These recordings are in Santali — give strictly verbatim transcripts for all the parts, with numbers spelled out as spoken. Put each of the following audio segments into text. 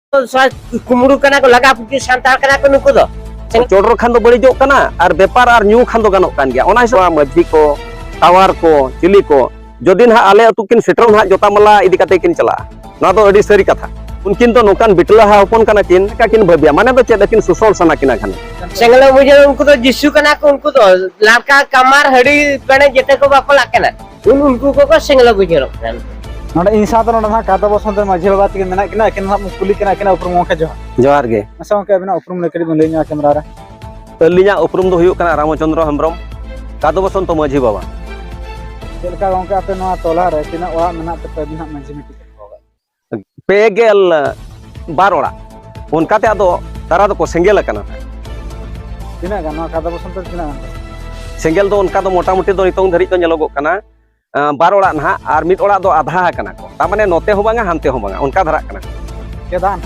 ᱥᱟ-, ᱠᱩᱢᱲᱩ ᱠᱟᱱᱟ ᱠᱚ, ᱞᱟᱜᱟ ᱯᱩᱴᱤ ᱥᱟᱱᱛᱟᱲ ᱠᱟᱱᱟ ᱠᱚ ᱱᱩᱠᱩ ᱫᱚ᱾ ᱪᱚᱰᱚᱨ ᱠᱷᱟᱱ ᱫᱚ ᱵᱟᱹᱲᱤᱡᱚᱜ ᱠᱟᱱᱟ, ᱟᱨ ᱵᱮᱯᱟᱨ ᱟᱨ ᱧᱩ ᱠᱷᱟᱱ ᱫᱚ ᱜᱟᱱᱚᱜ ᱠᱟᱱ ᱜᱮᱭᱟ᱾ ᱚᱱᱟ ᱦᱤᱥᱟᱹᱵ ᱢᱟᱹᱡᱷᱤ ᱠᱚ, ᱴᱟᱣᱟᱨ ᱠᱚ, ᱪᱤᱞᱤ ᱠᱚ, ᱡᱩᱫᱤ ᱱᱟᱦᱟᱜ ᱟᱞᱮ ᱟᱹᱛᱩ ᱠᱤᱱ ᱥᱮᱴᱮᱨᱚᱜ ᱱᱟᱦᱟᱜ, ᱡᱚᱛᱟ ᱢᱟᱞᱟ ᱤᱫᱤ ᱠᱟᱛᱮ ᱠᱤᱱ ᱪᱟᱞᱟᱜᱼᱟ᱾ ᱱᱚᱣᱟ ᱫᱚ ᱟᱹᱰᱤ ᱥᱟᱹᱨᱤ ᱠᱟᱛᱷᱟ᱾ ᱩᱱᱠᱤᱱ ᱫᱚ ᱱᱚᱝᱠᱟᱱ ᱵᱤᱴᱞᱟᱹᱦᱟ ᱦᱚᱯᱚᱱ ᱠᱟᱱᱟ ᱠᱤᱱ, ᱪᱮᱠᱟ ᱠᱤᱱ ᱵᱷᱟᱹᱵᱤᱭᱟ? ᱢᱟᱱᱮ ᱫᱚ ᱪᱮᱫ ᱟᱹᱠᱤᱱ ᱥᱩᱥᱚᱞ ᱥᱟᱱᱟ ᱠᱤᱱᱟ ᱠᱷᱟᱱ? ᱥᱮᱸᱜᱮᱞ ᱵᱩᱡᱷᱟᱹᱣ, ᱩᱱᱠᱩ ᱫᱚ ᱡᱤᱥᱩ ᱠᱟᱱᱟ ᱠᱚ, ᱩᱱᱠᱩ ᱫᱚ ᱞᱟᱲᱠᱟ, ᱠᱟᱢᱟᱨ, ᱦᱟᱹᱲᱤ, ᱯᱮᱲᱮ ᱡᱮᱛᱮ ᱠᱚ ᱵᱟᱯᱞᱟᱜ ᱠᱟᱱᱟ᱾ ᱩᱱ ᱩᱱᱠᱩ ᱠᱚᱠᱚ ᱥᱮᱸᱜᱮᱞ ᱵᱩᱡᱷᱟᱹᱣᱚᱜ ᱠᱟᱱᱟ᱾ ᱱᱚᱰᱮ ᱤᱧ ᱥᱟᱶᱛᱮ ᱱᱚᱰᱮ ᱱᱟᱦᱟᱜ ᱠᱟᱫᱚ ᱵᱚᱥᱚᱱᱛ ᱢᱟᱹᱡᱷᱤ ᱵᱟᱵᱟ ᱛᱟᱹᱠᱤᱱ ᱢᱮᱱᱟᱜ ᱠᱤᱱᱟ, ᱟᱹᱠᱤᱱ ᱦᱟᱸᱜ ᱠᱩᱞᱤ ᱠᱤᱱᱟ, ᱟᱹᱠᱤᱱᱟᱜ ᱩᱯᱨᱩᱢ᱾ ᱜᱚᱢᱠᱮ ᱡᱚᱦᱟᱨ᱾ ᱡᱚᱦᱟᱨ ᱜᱮ᱾ ᱟᱪᱪᱷᱟ ᱜᱚᱢᱠᱮ, ᱟᱹᱵᱤᱱᱟᱜ ᱩᱯᱨᱩᱢ ᱞᱟᱹᱭ ᱠᱟᱹᱴᱤᱡ ᱵᱤᱱ ᱞᱟᱹᱭ ᱧᱚᱜᱼᱟ ᱠᱮᱢᱨᱟ ᱨᱮ᱾ ᱟᱹᱞᱤᱧᱟᱜ ᱩᱯᱨᱩᱢ ᱫᱚ ᱦᱩᱭᱩᱜ ᱠᱟᱱᱟ ᱨᱟᱢᱪᱚᱸᱫᱽᱨᱚ ᱦᱮᱢᱵᱨᱚᱢ, ᱠᱟᱫᱚ ᱵᱚᱥᱚᱱᱛᱚ ᱢᱟᱹᱡᱷᱤ ᱵᱟᱵᱟ᱾ ᱪᱮᱫ ᱞᱮᱠᱟ ᱜᱚᱢᱠᱮ ᱟᱯᱮ ᱱᱚᱣᱟ ᱴᱚᱞᱟ ᱨᱮ ᱛᱤᱱᱟᱹᱜ ᱚᱲᱟᱜ ᱢᱮᱱᱟᱜ ᱛᱟᱯᱮᱭᱟ ᱟᱹᱵᱤᱱᱟᱜ ᱢᱟᱹᱡᱷᱤ ᱢᱤᱫᱴᱤᱡ? ᱯᱮ ᱜᱮᱞ ᱵᱟᱨ ᱚᱲᱟᱜ, ᱚᱱᱠᱟᱛᱮ ᱟᱫᱚ ᱛᱟᱨᱟ ᱫᱚᱠᱚ ᱥᱮᱸᱜᱮᱞ ᱟᱠᱟᱱᱟ᱾ ᱛᱤᱱᱟᱹᱜ ᱜᱟᱱ ᱱᱚᱣᱟ ᱠᱟᱫᱚ ᱵᱚᱥᱚᱱᱛᱚ ᱨᱮ ᱛᱤᱱᱟᱹᱜ ᱜᱟᱱ? ᱥᱮᱸᱜᱮᱞ ᱫᱚ ᱚᱱᱠᱟ ᱫᱚ ᱢᱚᱴᱟᱢᱩᱴᱤ ᱫᱚ ᱱᱤᱛᱚᱝ ᱫᱷᱟᱹᱨᱤᱡ ᱫᱚ ᱧᱮᱞᱚᱜᱚᱜ ᱠᱟᱱᱟ, ᱟᱸ, ᱵᱟᱨ ᱚᱲᱟᱜ ᱱᱟᱦᱟᱜ, ᱟᱨ ᱢᱤᱫ ᱚᱲᱟᱜ ᱫᱚ ᱟᱫᱷᱟ ᱟᱠᱟᱱᱟ ᱠᱚ, ᱛᱟᱨ ᱢᱟᱱᱮ ᱱᱚᱛᱮ ᱦᱚᱸ ᱵᱟᱝᱟ ᱦᱟᱱᱛᱮ ᱦᱚᱸ ᱵᱟᱝᱟ, ᱚᱱᱠᱟ ᱫᱷᱟᱨᱟᱜ ᱠᱟᱱᱟ᱾ ᱪᱮᱫᱟᱜ?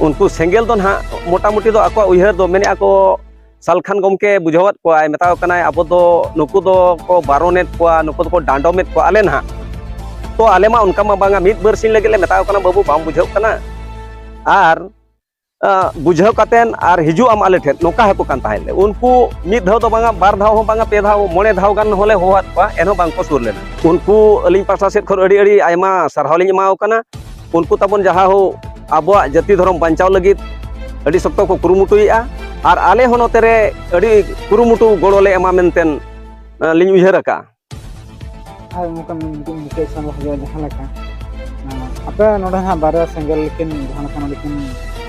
ᱩᱱᱠᱩ ᱥᱮᱸᱜᱮᱞ ᱫᱚ ᱱᱟᱦᱟᱜ ᱢᱚᱴᱟᱢᱩᱴᱤ ᱫᱚ ᱟᱠᱚᱣᱟᱜ ᱩᱭᱦᱟᱹᱨ ᱫᱚ ᱢᱮᱱᱮᱫᱼᱟ ᱠᱚ, ᱥᱟᱞᱠᱷᱟᱱ ᱜᱚᱢᱠᱮ ᱵᱩᱡᱷᱟᱹᱣᱟᱫ ᱠᱚᱣᱟᱭ, ᱢᱮᱛᱟᱣ ᱠᱟᱱᱟᱭ, ᱟᱵᱚ ᱫᱚ ᱱᱩᱠᱩ ᱫᱚᱠᱚ ᱵᱟᱨᱚᱱᱮᱫ ᱠᱚᱣᱟ, ᱱᱩᱠᱩ ᱫᱚᱠᱚ ᱰᱟᱸᱰᱚᱢᱮᱫ ᱠᱚᱣᱟ ᱟᱞᱮ ᱱᱟᱦᱟᱜ᱾ ᱛᱚ ᱟᱞᱮ ᱢᱟ ᱚᱱᱠᱟ ᱢᱟ ᱵᱟᱝᱟ, ᱢᱤᱫ ᱵᱟᱨᱥᱤᱧ ᱞᱟᱹᱜᱤᱫ ᱞᱮ ᱢᱮᱛᱟᱣ ᱠᱟᱱᱟ, "ᱵᱟᱹᱵᱩ ᱵᱟᱢ ᱵᱩᱡᱷᱟᱹᱣ ᱠᱟᱱᱟ?" ᱟᱨ ᱟᱸ, ᱵᱩᱡᱷᱟᱹᱣ ᱠᱟᱛᱮᱱ ᱟᱨ ᱦᱤᱡᱩᱜ ᱟᱢ ᱟᱞᱮ ᱴᱷᱮᱱ, ᱱᱚᱝᱠᱟ ᱦᱚᱸᱠᱚ ᱠᱟᱱ ᱛᱟᱦᱮᱸᱫ᱾ ᱩᱱᱠᱩ ᱢᱤᱫ ᱫᱷᱟᱣ ᱫᱚ ᱵᱟᱝᱟ, ᱵᱟᱨ ᱫᱷᱟᱣ ᱦᱚᱸ ᱵᱟᱝᱟ, ᱯᱮ ᱫᱷᱟᱣ, ᱢᱚᱬᱮ ᱫᱷᱟᱣ ᱜᱟᱱ ᱦᱚᱸᱞᱮ ᱦᱚᱦᱚᱣᱟᱫ ᱠᱚᱣᱟ, ᱮᱱᱦᱚᱸ ᱵᱟᱝ ᱠᱚ ᱥᱩᱨ ᱞᱮᱱᱟ᱾ ᱩᱱᱠᱩ ᱟᱹᱞᱤᱧ ᱯᱟᱦᱴᱟ ᱥᱮᱫ ᱠᱷᱚᱱ ᱟᱹᱰᱤ ᱟᱹᱰᱤ ᱟᱭᱢᱟ ᱥᱟᱨᱦᱟᱣ ᱞᱤᱧ ᱮᱢᱟᱣ ᱠᱟᱱᱟ᱾ ᱩᱱᱠᱩ ᱛᱟᱵᱚᱱ ᱡᱟᱦᱟᱸ ᱦᱚᱸ ᱟᱵᱚᱣᱟᱜ ᱡᱟᱹᱛᱤ ᱫᱷᱚᱨᱚᱢ ᱵᱟᱧᱪᱟᱣ ᱞᱟᱹᱜᱤᱫ ᱟᱹᱰᱤ ᱥᱚᱠᱛᱚ ᱠᱚ ᱠᱩᱨᱩᱢᱩᱴᱩᱭᱮᱫᱼᱟ, ᱟᱨ ᱟᱞᱮ ᱦᱚᱸ ᱱᱚᱛᱮ ᱨᱮ ᱟᱹᱰᱤ ᱠᱩᱨᱩᱢᱩᱴᱩ ᱜᱚᱲᱚ ᱞᱮ ᱮᱢᱟ ᱢᱮᱱᱛᱮᱱ, ᱟᱸ, ᱞᱤᱧ ᱩᱭᱦᱟᱹᱨ ᱟᱠᱟᱫᱼᱟ᱾ ᱟᱨ ᱱᱚᱝᱠᱟ ᱢᱤᱫᱴᱤᱡ ᱢᱩᱪᱟᱹᱫ ᱥᱮᱱ ᱦᱩᱭᱩᱜᱼᱟ, ᱡᱟᱦᱟᱸ ᱞᱮᱠᱟ, ᱟᱸ, ᱟᱯᱮ ᱱᱚᱰᱮ ᱦᱟᱸᱜ ᱵᱟᱨᱭᱟ ᱥᱮᱸᱜᱮᱞ ᱠᱤᱱ, ᱡᱟᱦᱟᱸ ᱞᱮᱠᱟ ᱱᱚᱰᱮ ᱠᱤᱱ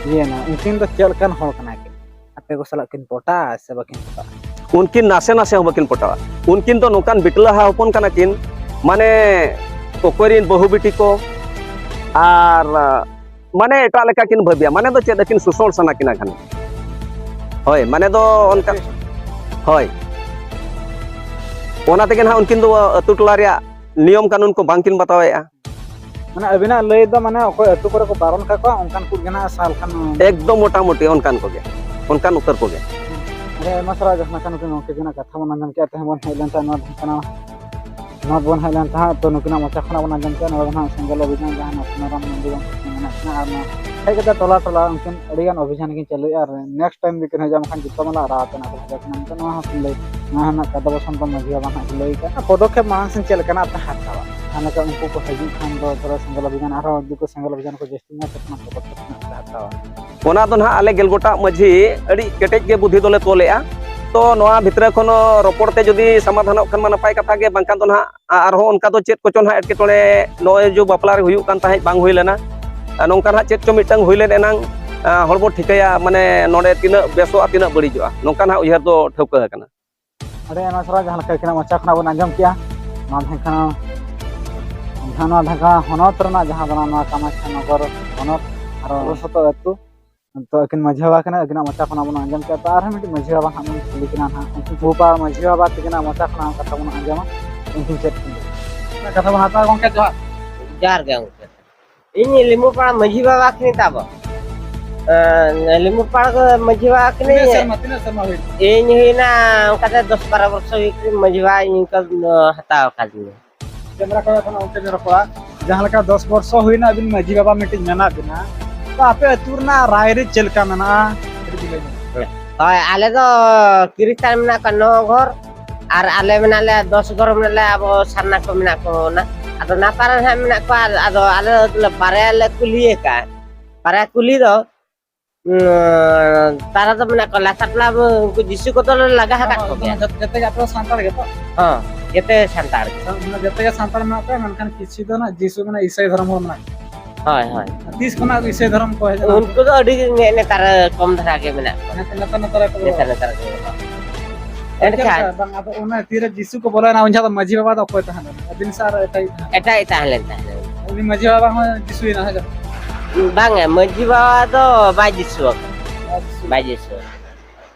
ᱤᱭᱟᱹᱭᱮᱱᱟ, ᱩᱱᱠᱤᱱ ᱫᱚ ᱪᱮᱫ ᱞᱮᱠᱟᱱ ᱦᱚᱲ ᱠᱟᱱᱟ ᱠᱤᱱ? ᱟᱯᱮ ᱠᱚ ᱥᱟᱞᱟᱜ ᱠᱤᱱ ᱯᱚᱴᱟᱜᱼᱟ ᱥᱮ ᱵᱟᱹᱠᱤᱱ ᱯᱚᱴᱟᱜᱼᱟ? ᱩᱱᱠᱤᱱ ᱱᱟᱥᱮ ᱱᱟᱥᱮ ᱦᱚᱸ ᱵᱟᱹᱠᱤᱱ ᱯᱚᱴᱟᱜᱼᱟ᱾ ᱩᱱᱠᱤᱱ ᱫᱚ ᱱᱚᱝᱠᱟᱱ ᱵᱤᱴᱞᱟᱹᱦᱟ ᱦᱚᱯᱚᱱ ᱠᱟᱱᱟ ᱠᱤᱱ, ᱢᱟᱱᱮ ᱚᱠᱚᱭ ᱨᱮᱱ ᱵᱟᱹᱦᱩ ᱵᱤᱴᱤ ᱠᱚ ᱟᱨ ᱢᱟᱱᱮ ᱮᱴᱟᱜ ᱞᱮᱠᱟ ᱠᱤᱱ ᱵᱷᱟᱹᱵᱤᱭᱟ, ᱢᱟᱱᱮ ᱫᱚ ᱪᱮᱫ ᱟᱹᱠᱤᱱ ᱥᱩᱥᱚᱲ ᱥᱟᱱᱟ ᱠᱤᱱᱟ ᱠᱷᱟᱱ᱾ ᱦᱳᱭ, ᱢᱟᱱᱮ ᱫᱚ ᱚᱱᱠᱟ, ᱦᱳᱭ᱾ ᱚᱱᱟ ᱛᱮᱜᱮ ᱱᱟᱦᱟᱜ ᱩᱱᱠᱤᱱ ᱫᱚ ᱟᱹᱛᱩ ᱴᱚᱞᱟ ᱨᱮᱭᱟᱜ ᱱᱤᱭᱚᱢ ᱠᱟᱹᱱᱩᱱ ᱠᱚ ᱵᱟᱝ ᱠᱤᱱ ᱵᱟᱛᱟᱣᱮᱫᱼᱟ᱾ ᱢᱟᱱᱮ ᱟᱹᱵᱤᱱᱟᱜ ᱞᱟᱹᱭ ᱫᱚ ᱢᱟᱱᱮ ᱚᱠᱚᱭ ᱟᱹᱛᱩ ᱠᱚᱨᱮ ᱠᱚ ᱵᱟᱨᱚᱱ ᱠᱟᱠᱚᱣᱟ ᱚᱱᱠᱟᱱ ᱠᱚ ᱜᱮ ᱱᱟᱦᱟᱜ ᱥᱟᱞ ᱠᱷᱟᱱ᱾ ᱮᱠᱫᱚᱢ ᱢᱚᱴᱟᱢᱩᱴᱤ ᱚᱱᱠᱟᱱ ᱠᱚᱜᱮ, ᱚᱱᱠᱟᱱ ᱩᱛᱟᱹᱨ ᱠᱚᱜᱮ᱾ ᱟᱹᱰᱤ ᱟᱭᱢᱟ ᱥᱟᱨᱦᱟᱣ ᱡᱟᱦᱟᱸ ᱞᱮᱠᱟ ᱱᱩᱠᱤᱱ ᱜᱚᱢᱠᱮ ᱠᱤᱱᱟᱜ ᱠᱟᱛᱷᱟ ᱵᱚᱱ ᱟᱸᱡᱚᱢ ᱠᱮᱫᱼᱟ, ᱛᱮᱦᱮᱧ ᱵᱚᱱ ᱦᱮᱡ ᱞᱮᱱ ᱛᱟᱦᱮᱸ ᱱᱚᱣᱟ ᱰᱷᱮᱝᱠᱟᱱᱟᱞ ᱱᱚᱣᱟ ᱵᱚᱱ ᱦᱮᱡ ᱞᱮᱱ ᱛᱟᱦᱮᱸᱫ, ᱛᱚ ᱱᱩᱠᱤᱱᱟᱜ ᱢᱚᱪᱟ ᱠᱷᱚᱱᱟᱜ ᱵᱚᱱ ᱟᱸᱡᱚᱢ ᱠᱮᱫᱟ, ᱱᱚᱰᱮ ᱫᱚ ᱦᱟᱸᱜ ᱥᱮᱸᱜᱮᱞ ᱚᱵᱷᱤᱡᱟᱱ ᱡᱟᱦᱟᱸ ᱱᱟᱥᱮ ᱨᱟᱢ ᱢᱚᱱᱫᱤᱨ ᱵᱚᱱ ᱢᱮᱱᱟᱜ ᱠᱤᱱᱟ, ᱟᱨ ᱱᱚᱣᱟ ᱦᱮᱡ ᱠᱟᱛᱮ ᱴᱚᱞᱟ ᱴᱚᱞᱟ ᱩᱱᱠᱤᱱ ᱟᱹᱰᱤ ᱜᱟᱱ ᱚᱵᱷᱤᱡᱟᱱ ᱠᱤᱱ ᱪᱟᱹᱞᱩᱭᱟ, ᱟᱨ next time ᱡᱩᱫᱤ ᱠᱤᱱ ᱦᱤᱡᱩᱜᱼᱟ, ᱢᱮᱱᱠᱷᱟᱱ ᱡᱩᱛᱟᱹ ᱢᱟᱞᱟ ᱟᱲᱟᱜ ᱟᱛᱮ ᱱᱟᱜ ᱠᱤᱱ ᱦᱤᱡᱩᱜ ᱠᱟᱱᱟ, ᱢᱮᱱᱛᱮ ᱱᱚᱣᱟ ᱦᱚᱸ ᱠᱤᱱ ᱞᱟᱹᱭ, ᱱᱚᱣᱟ ᱦᱚᱸ ᱱᱟᱜ ᱠᱟᱫᱟ ᱵᱚᱥᱚᱱᱛᱚ ᱢᱟᱹᱡᱷᱤ ᱵᱟᱵᱟ ᱱᱟᱜ ᱠᱤᱱ ᱞᱟᱹᱭ ᱠᱟᱜᱼᱟ᱾ ᱯᱚᱫᱚᱠᱷᱮᱯ ᱢᱟᱲᱟᱝ ᱥᱮᱱ ᱪᱮᱫ ᱞᱮᱠᱟᱱᱟᱜ ᱯᱮ ᱦᱟᱛᱟᱣᱟ? ᱡᱟᱦᱟᱸ ᱞᱮᱠᱟ ᱩᱱᱠᱩ ᱠᱚ ᱦᱤᱡᱩᱜ ᱠᱷᱟᱱ ᱫᱚ ᱫᱷᱚᱨᱚ ᱥᱮᱸᱜᱮᱞ ᱚᱵᱷᱤᱡᱟᱱ, ᱟᱨᱦᱚᱸ ᱡᱩᱫᱤ ᱠᱚ ᱥᱮᱸᱜᱮᱞ ᱚᱵᱷᱤᱡᱟᱱ ᱠᱚ ᱡᱟᱹᱥᱛᱤ ᱧᱚᱜ ᱯᱮ ᱦᱟᱛᱟᱣᱟ᱾ ᱚᱱᱟ ᱫᱚ ᱱᱟᱦᱟᱜ ᱟᱞᱮ ᱜᱮᱞ ᱜᱚᱴᱟᱜ ᱢᱟᱹᱡᱷᱤ ᱟᱹᱰᱤ ᱠᱮᱴᱮᱡ ᱜᱮ ᱵᱩᱫᱷᱤ ᱫᱚᱞᱮ ᱛᱚᱞᱮᱜᱼᱟ᱾ ᱛᱚ ᱱᱚᱣᱟ ᱵᱷᱤᱛᱨᱤ ᱠᱷᱚᱱ ᱨᱚᱯᱚᱲ ᱛᱮ ᱡᱩᱫᱤ ᱥᱚᱢᱟᱫᱷᱟᱱᱚᱜ ᱠᱷᱟᱱ ᱢᱟ ᱱᱟᱯᱟᱭ ᱠᱟᱛᱷᱟ ᱜᱮ, ᱵᱟᱝᱠᱷᱟᱱ ᱫᱚ ᱱᱟᱦᱟᱜ ᱟᱨᱦᱚᱸ ᱚᱱᱠᱟ ᱫᱚ ᱪᱮᱫ ᱠᱚᱪᱚ ᱱᱟᱦᱟᱜ ᱮᱴᱠᱮᱴᱚᱬᱮ ᱱᱚᱜᱼᱚᱭ ᱡᱮ ᱵᱟᱯᱞᱟ ᱨᱮ ᱦᱩᱭᱩᱜ ᱠᱟᱱ ᱛᱟᱦᱮᱸᱫ, ᱵᱟᱝ ᱦᱩᱭ ᱞᱮᱱᱟ᱾ ᱟᱨ ᱱᱚᱝᱠᱟ ᱱᱟᱦᱟᱜ ᱪᱮᱫ ᱪᱚ ᱢᱤᱫᱴᱟᱝ ᱦᱩᱭ ᱞᱮᱱ ᱮᱱᱟᱝ, ᱟᱨ ᱦᱚᱲ ᱵᱚ ᱴᱷᱤᱠᱟᱹᱭᱟ ᱢᱟᱱᱮ ᱱᱚᱰᱮ ᱛᱤᱱᱟᱹᱜ ᱵᱮᱥᱚᱜᱼᱟ, ᱛᱤᱱᱟᱹᱜ ᱵᱟᱹᱲᱤᱡᱚᱜᱼᱟ, ᱱᱚᱝᱠᱟ ᱱᱟᱦᱟᱜ ᱩᱭᱦᱟᱹᱨ ᱫᱚ ᱴᱷᱟᱹᱣᱠᱟᱹ ᱟᱠᱟᱱᱟ᱾ ᱟᱹᱰᱤ ᱟᱭᱢᱟ ᱥᱟᱨᱦᱟᱣ, ᱡᱟᱦᱟᱸ ᱞᱮᱠᱟ ᱟᱹᱠᱤᱱᱟᱜ ᱢᱚᱪᱟ ᱠᱷᱚᱱᱟᱜ ᱵᱚᱱ ᱟᱸᱡᱚᱢ ᱠᱮᱜᱼᱟ, ᱱᱚᱣᱟ ᱰᱷᱮᱝᱠᱟ, ᱡᱟᱦᱟᱸ ᱱᱚᱣᱟ ᱰᱷᱮᱝᱠᱟ ᱦᱚᱱᱚᱛ ᱨᱮᱱᱟᱜ ᱡᱟᱦᱟᱸ ᱫᱚ ᱱᱚᱣᱟ ᱠᱟᱢᱟᱠᱷᱤᱭᱟ ᱱᱚᱜᱚᱨ ᱦᱚᱱᱚᱛ ᱟᱨ ᱚᱵᱚᱥᱚᱛᱚ ᱟᱹᱛᱩ᱾ ᱛᱚ ᱟᱹᱠᱤᱱ ᱢᱟᱹᱡᱷᱤ ᱵᱟᱵᱟ ᱠᱟᱱᱟ, ᱟᱹᱠᱤᱱᱟᱜ ᱢᱚᱪᱟ ᱠᱷᱚᱱᱟᱜ ᱵᱚᱱ ᱟᱸᱡᱚᱢ ᱠᱮᱜᱼᱟ᱾ ᱛᱚ ᱟᱨᱦᱚᱸ ᱢᱤᱫᱴᱤᱡ ᱢᱟᱹᱡᱷᱤ ᱵᱟᱵᱟ ᱦᱟᱸᱜ ᱵᱚᱱ ᱠᱩᱞᱤ ᱠᱤᱱᱟ ᱦᱟᱸᱜ, ᱩᱱᱠᱤᱱ ᱵᱩᱯᱟ ᱢᱟᱹᱡᱷᱤ ᱵᱟᱵᱟ ᱛᱟᱹᱠᱤᱱᱟᱜ ᱢᱚᱪᱟ ᱠᱷᱚᱱᱟᱜ ᱦᱚᱸ ᱠᱟᱛᱷᱟ ᱵᱚᱱ ᱟᱸᱡᱚᱢᱟ, ᱩᱱᱠᱤᱱ ᱪᱮᱫ ᱠᱤᱱ ᱞᱟᱹᱭᱟ᱾ ᱠᱟᱛᱷᱟ ᱵᱚᱱ ᱦᱟᱛᱟᱣᱟ ᱜᱚᱢᱠᱮ, ᱡᱚᱦᱟᱨ᱾ ᱡᱚᱦᱟᱨ ᱜᱮ ᱜᱚᱢᱠᱮ᱾ ᱤᱧ ᱞᱤᱢᱩᱨ ᱯᱟᱲᱟ ᱢᱟᱹᱡᱷᱤ ᱵᱟᱵᱟ ᱠᱟᱹᱱᱟᱹᱧ ᱛᱟᱵᱚ᱾ ᱮᱸ, ᱞᱤᱢᱩᱨ ᱯᱟᱲᱟ ᱢᱟᱹᱡᱷᱤ ᱵᱟᱵᱟ ᱠᱟᱹᱱᱟᱹᱧ᱾ ᱛᱤᱱᱟᱹᱜ ᱥᱮᱨᱢᱟ, ᱛᱤᱱᱟᱹᱜ ᱥᱮᱨᱢᱟ ᱦᱩᱭᱱᱟ? ᱤᱧ ᱦᱩᱭᱱᱟ ᱚᱱᱠᱟᱛᱮ ᱫᱚᱥ ᱵᱟᱨᱚ ᱵᱚᱨᱥᱚ ᱦᱩᱭᱩᱜ ᱠᱟᱱᱟ ᱢᱟᱹᱡᱷᱤ ᱵᱟᱵᱟ, ᱤᱧ ᱚᱱᱠᱟ ᱦᱟᱛᱟᱣ ᱟᱠᱟᱫᱤᱧᱟ᱾ ᱠᱮᱢᱨᱟ ᱠᱚ ᱠᱷᱚᱱ ᱚᱱᱛᱮ ᱧᱮᱞ ᱨᱚᱯᱚᱲᱟ, ᱡᱟᱦᱟᱸ ᱞᱮᱠᱟ ᱫᱚᱥ ᱵᱚᱨᱥᱚ ᱦᱩᱭᱱᱟ ᱟᱹᱵᱤᱱ ᱢᱟᱹᱡᱷᱤ ᱵᱟᱵᱟ ᱢᱤᱫᱴᱤᱡ ᱢᱮᱱᱟᱜ ᱵᱤᱱᱟ, ᱛᱚ ᱟᱯᱮ ᱟᱹᱛᱩ ᱨᱮᱱᱟᱜ ᱨᱟᱭᱨᱤᱛ ᱪᱮᱫ ᱞᱮᱠᱟ ᱢᱮᱱᱟᱜᱼᱟ? ᱠᱟᱹᱴᱤᱡ ᱵᱤᱱ ᱞᱟᱹᱭ ᱧᱚᱜᱟ᱾ ᱦᱳᱭ, ᱟᱞᱮ ᱫᱚ ᱠᱷᱨᱤᱥᱴᱟᱱ ᱢᱮᱱᱟᱜ ᱠᱚᱣᱟ ᱱᱚ ᱜᱷᱚᱨ, ᱟᱨ ᱟᱞᱮ ᱢᱮᱱᱟᱜ ᱞᱮᱭᱟ ᱫᱚᱥ ᱜᱷᱚᱨ ᱢᱮᱱᱟᱜ ᱞᱮᱭᱟ ᱟᱵᱚ ᱥᱟᱨᱱᱟ ᱠᱚ ᱢᱮᱱᱟᱜ ᱠᱚ ᱚᱱᱟ᱾ ᱟᱫᱚ ᱱᱟᱯᱟᱭ ᱨᱮ ᱦᱟᱸᱜ ᱢᱮᱱᱟᱜ ᱠᱚᱣᱟ, ᱟᱫᱚ ᱟᱞᱮ ᱫᱚ ᱵᱟᱨᱭᱟ ᱞᱮ ᱠᱩᱞᱦᱤ ᱟᱠᱟᱫᱼᱟ᱾ ᱵᱟᱨᱭᱟ ᱠᱩᱞᱦᱤ ᱫᱚ, ᱩᱸ, ᱛᱟᱨᱟ ᱫᱚ ᱢᱮᱱᱟᱜ ᱠᱚᱣᱟ ᱞᱟᱛᱟᱨ ᱴᱚᱞᱟ, ᱩᱱᱠᱩ ᱡᱤᱥᱩ ᱠᱚᱫᱚ ᱞᱮ ᱞᱟᱜᱟ ᱟᱠᱟᱫ ᱠᱚᱜᱮᱭᱟ᱾ ᱡᱚᱛᱚ, ᱡᱚᱛᱚ ᱜᱮ ᱟᱯᱮ ᱫᱚ ᱥᱟᱱᱛᱟᱲ ᱜᱮ ᱛᱚ? ᱦᱚᱸ, ᱡᱚᱛᱚ ᱥᱟᱱᱛᱟᱲ ᱜᱮ᱾ ᱢᱟᱱᱮ ᱡᱚᱛᱚ ᱜᱮ ᱥᱟᱱᱛᱟᱲ ᱢᱮᱱᱟᱜ ᱯᱮᱭᱟ, ᱢᱮᱱᱠᱷᱟᱱ ᱠᱤᱪᱷᱩ ᱫᱚ ᱱᱟᱜ ᱡᱤᱥᱩ, ᱢᱟᱱᱮ ᱤᱥᱟᱹᱭ ᱫᱷᱚᱨᱚᱢ ᱦᱚᱲ ᱢᱮᱱᱟᱜ ᱠᱚᱣᱟ᱾ ᱦᱳᱭ, ᱦᱳᱭ᱾ ᱛᱤᱥ ᱠᱷᱚᱱᱟᱜ ᱤᱥᱟᱹᱭ ᱫᱷᱚᱨᱚᱢ ᱠᱚ ᱦᱮᱡ ᱮᱱᱟ? ᱩᱱᱠᱩ ᱫᱚ ᱟᱹᱰᱤ ᱜᱮ ᱱᱮ-, ᱱᱮᱛᱟᱨ ᱠᱚᱢ ᱫᱷᱟᱨᱟ ᱜᱮ ᱢᱮᱱᱟᱜ ᱠᱚᱣᱟ᱾ ᱱᱮᱛᱟᱨ, ᱱᱮᱛᱟᱨ, ᱱᱮᱛᱟᱨ ᱜᱮᱠᱚ ᱵᱚᱞᱚ ᱱᱮᱛᱟᱨ, ᱠᱟᱱᱟ᱾ ᱱᱮᱛᱟᱨ ᱜᱮᱠᱚ ᱵᱚᱞᱚ ᱠᱟᱱᱟ᱾ ᱪᱮᱫ ᱞᱮᱠᱟ? ᱮᱱᱠᱷᱟᱱ ᱵᱟᱝ, ᱟᱫᱚ ᱚᱱᱟ ᱛᱤᱨᱮ ᱡᱤᱥᱩ ᱠᱚ ᱵᱚᱞᱚᱭᱮᱱᱟ, ᱩᱱ ᱡᱚᱦᱚᱜ ᱫᱚ ᱢᱟᱹᱡᱷᱤ ᱵᱟᱵᱟ ᱫᱚ ᱚᱠᱚᱭ ᱛᱟᱦᱮᱸ ᱞᱮᱱᱟ? ᱟᱹᱵᱤᱱ ᱥᱮ ᱟᱨ ᱮᱴᱟᱜ ᱛᱟᱦᱮᱸ ᱞᱮᱱᱟ? ᱮᱴᱟᱜ ᱛᱟᱦᱮᱸ ᱞᱮᱱ, ᱛᱟᱦᱮᱸ ᱞᱮᱱ᱾ ᱩᱱᱤ ᱢᱟᱹᱡᱷᱤ ᱵᱟᱵᱟ ᱦᱚᱸ ᱡᱤᱥᱩᱭᱮᱱᱟ, ᱦᱮᱸ ᱥᱮ? ᱵᱟᱝᱟ, ᱢᱟᱹᱡᱷᱤ ᱵᱟᱵᱟ ᱫᱚ ᱵᱟᱭ ᱡᱤᱥᱩ ᱟᱠᱟᱱᱟ᱾ ᱵᱟᱭ ᱡᱤᱥᱩ᱾ ᱵᱟᱭ ᱡᱤᱥᱩ ᱟᱠᱟᱱᱟ᱾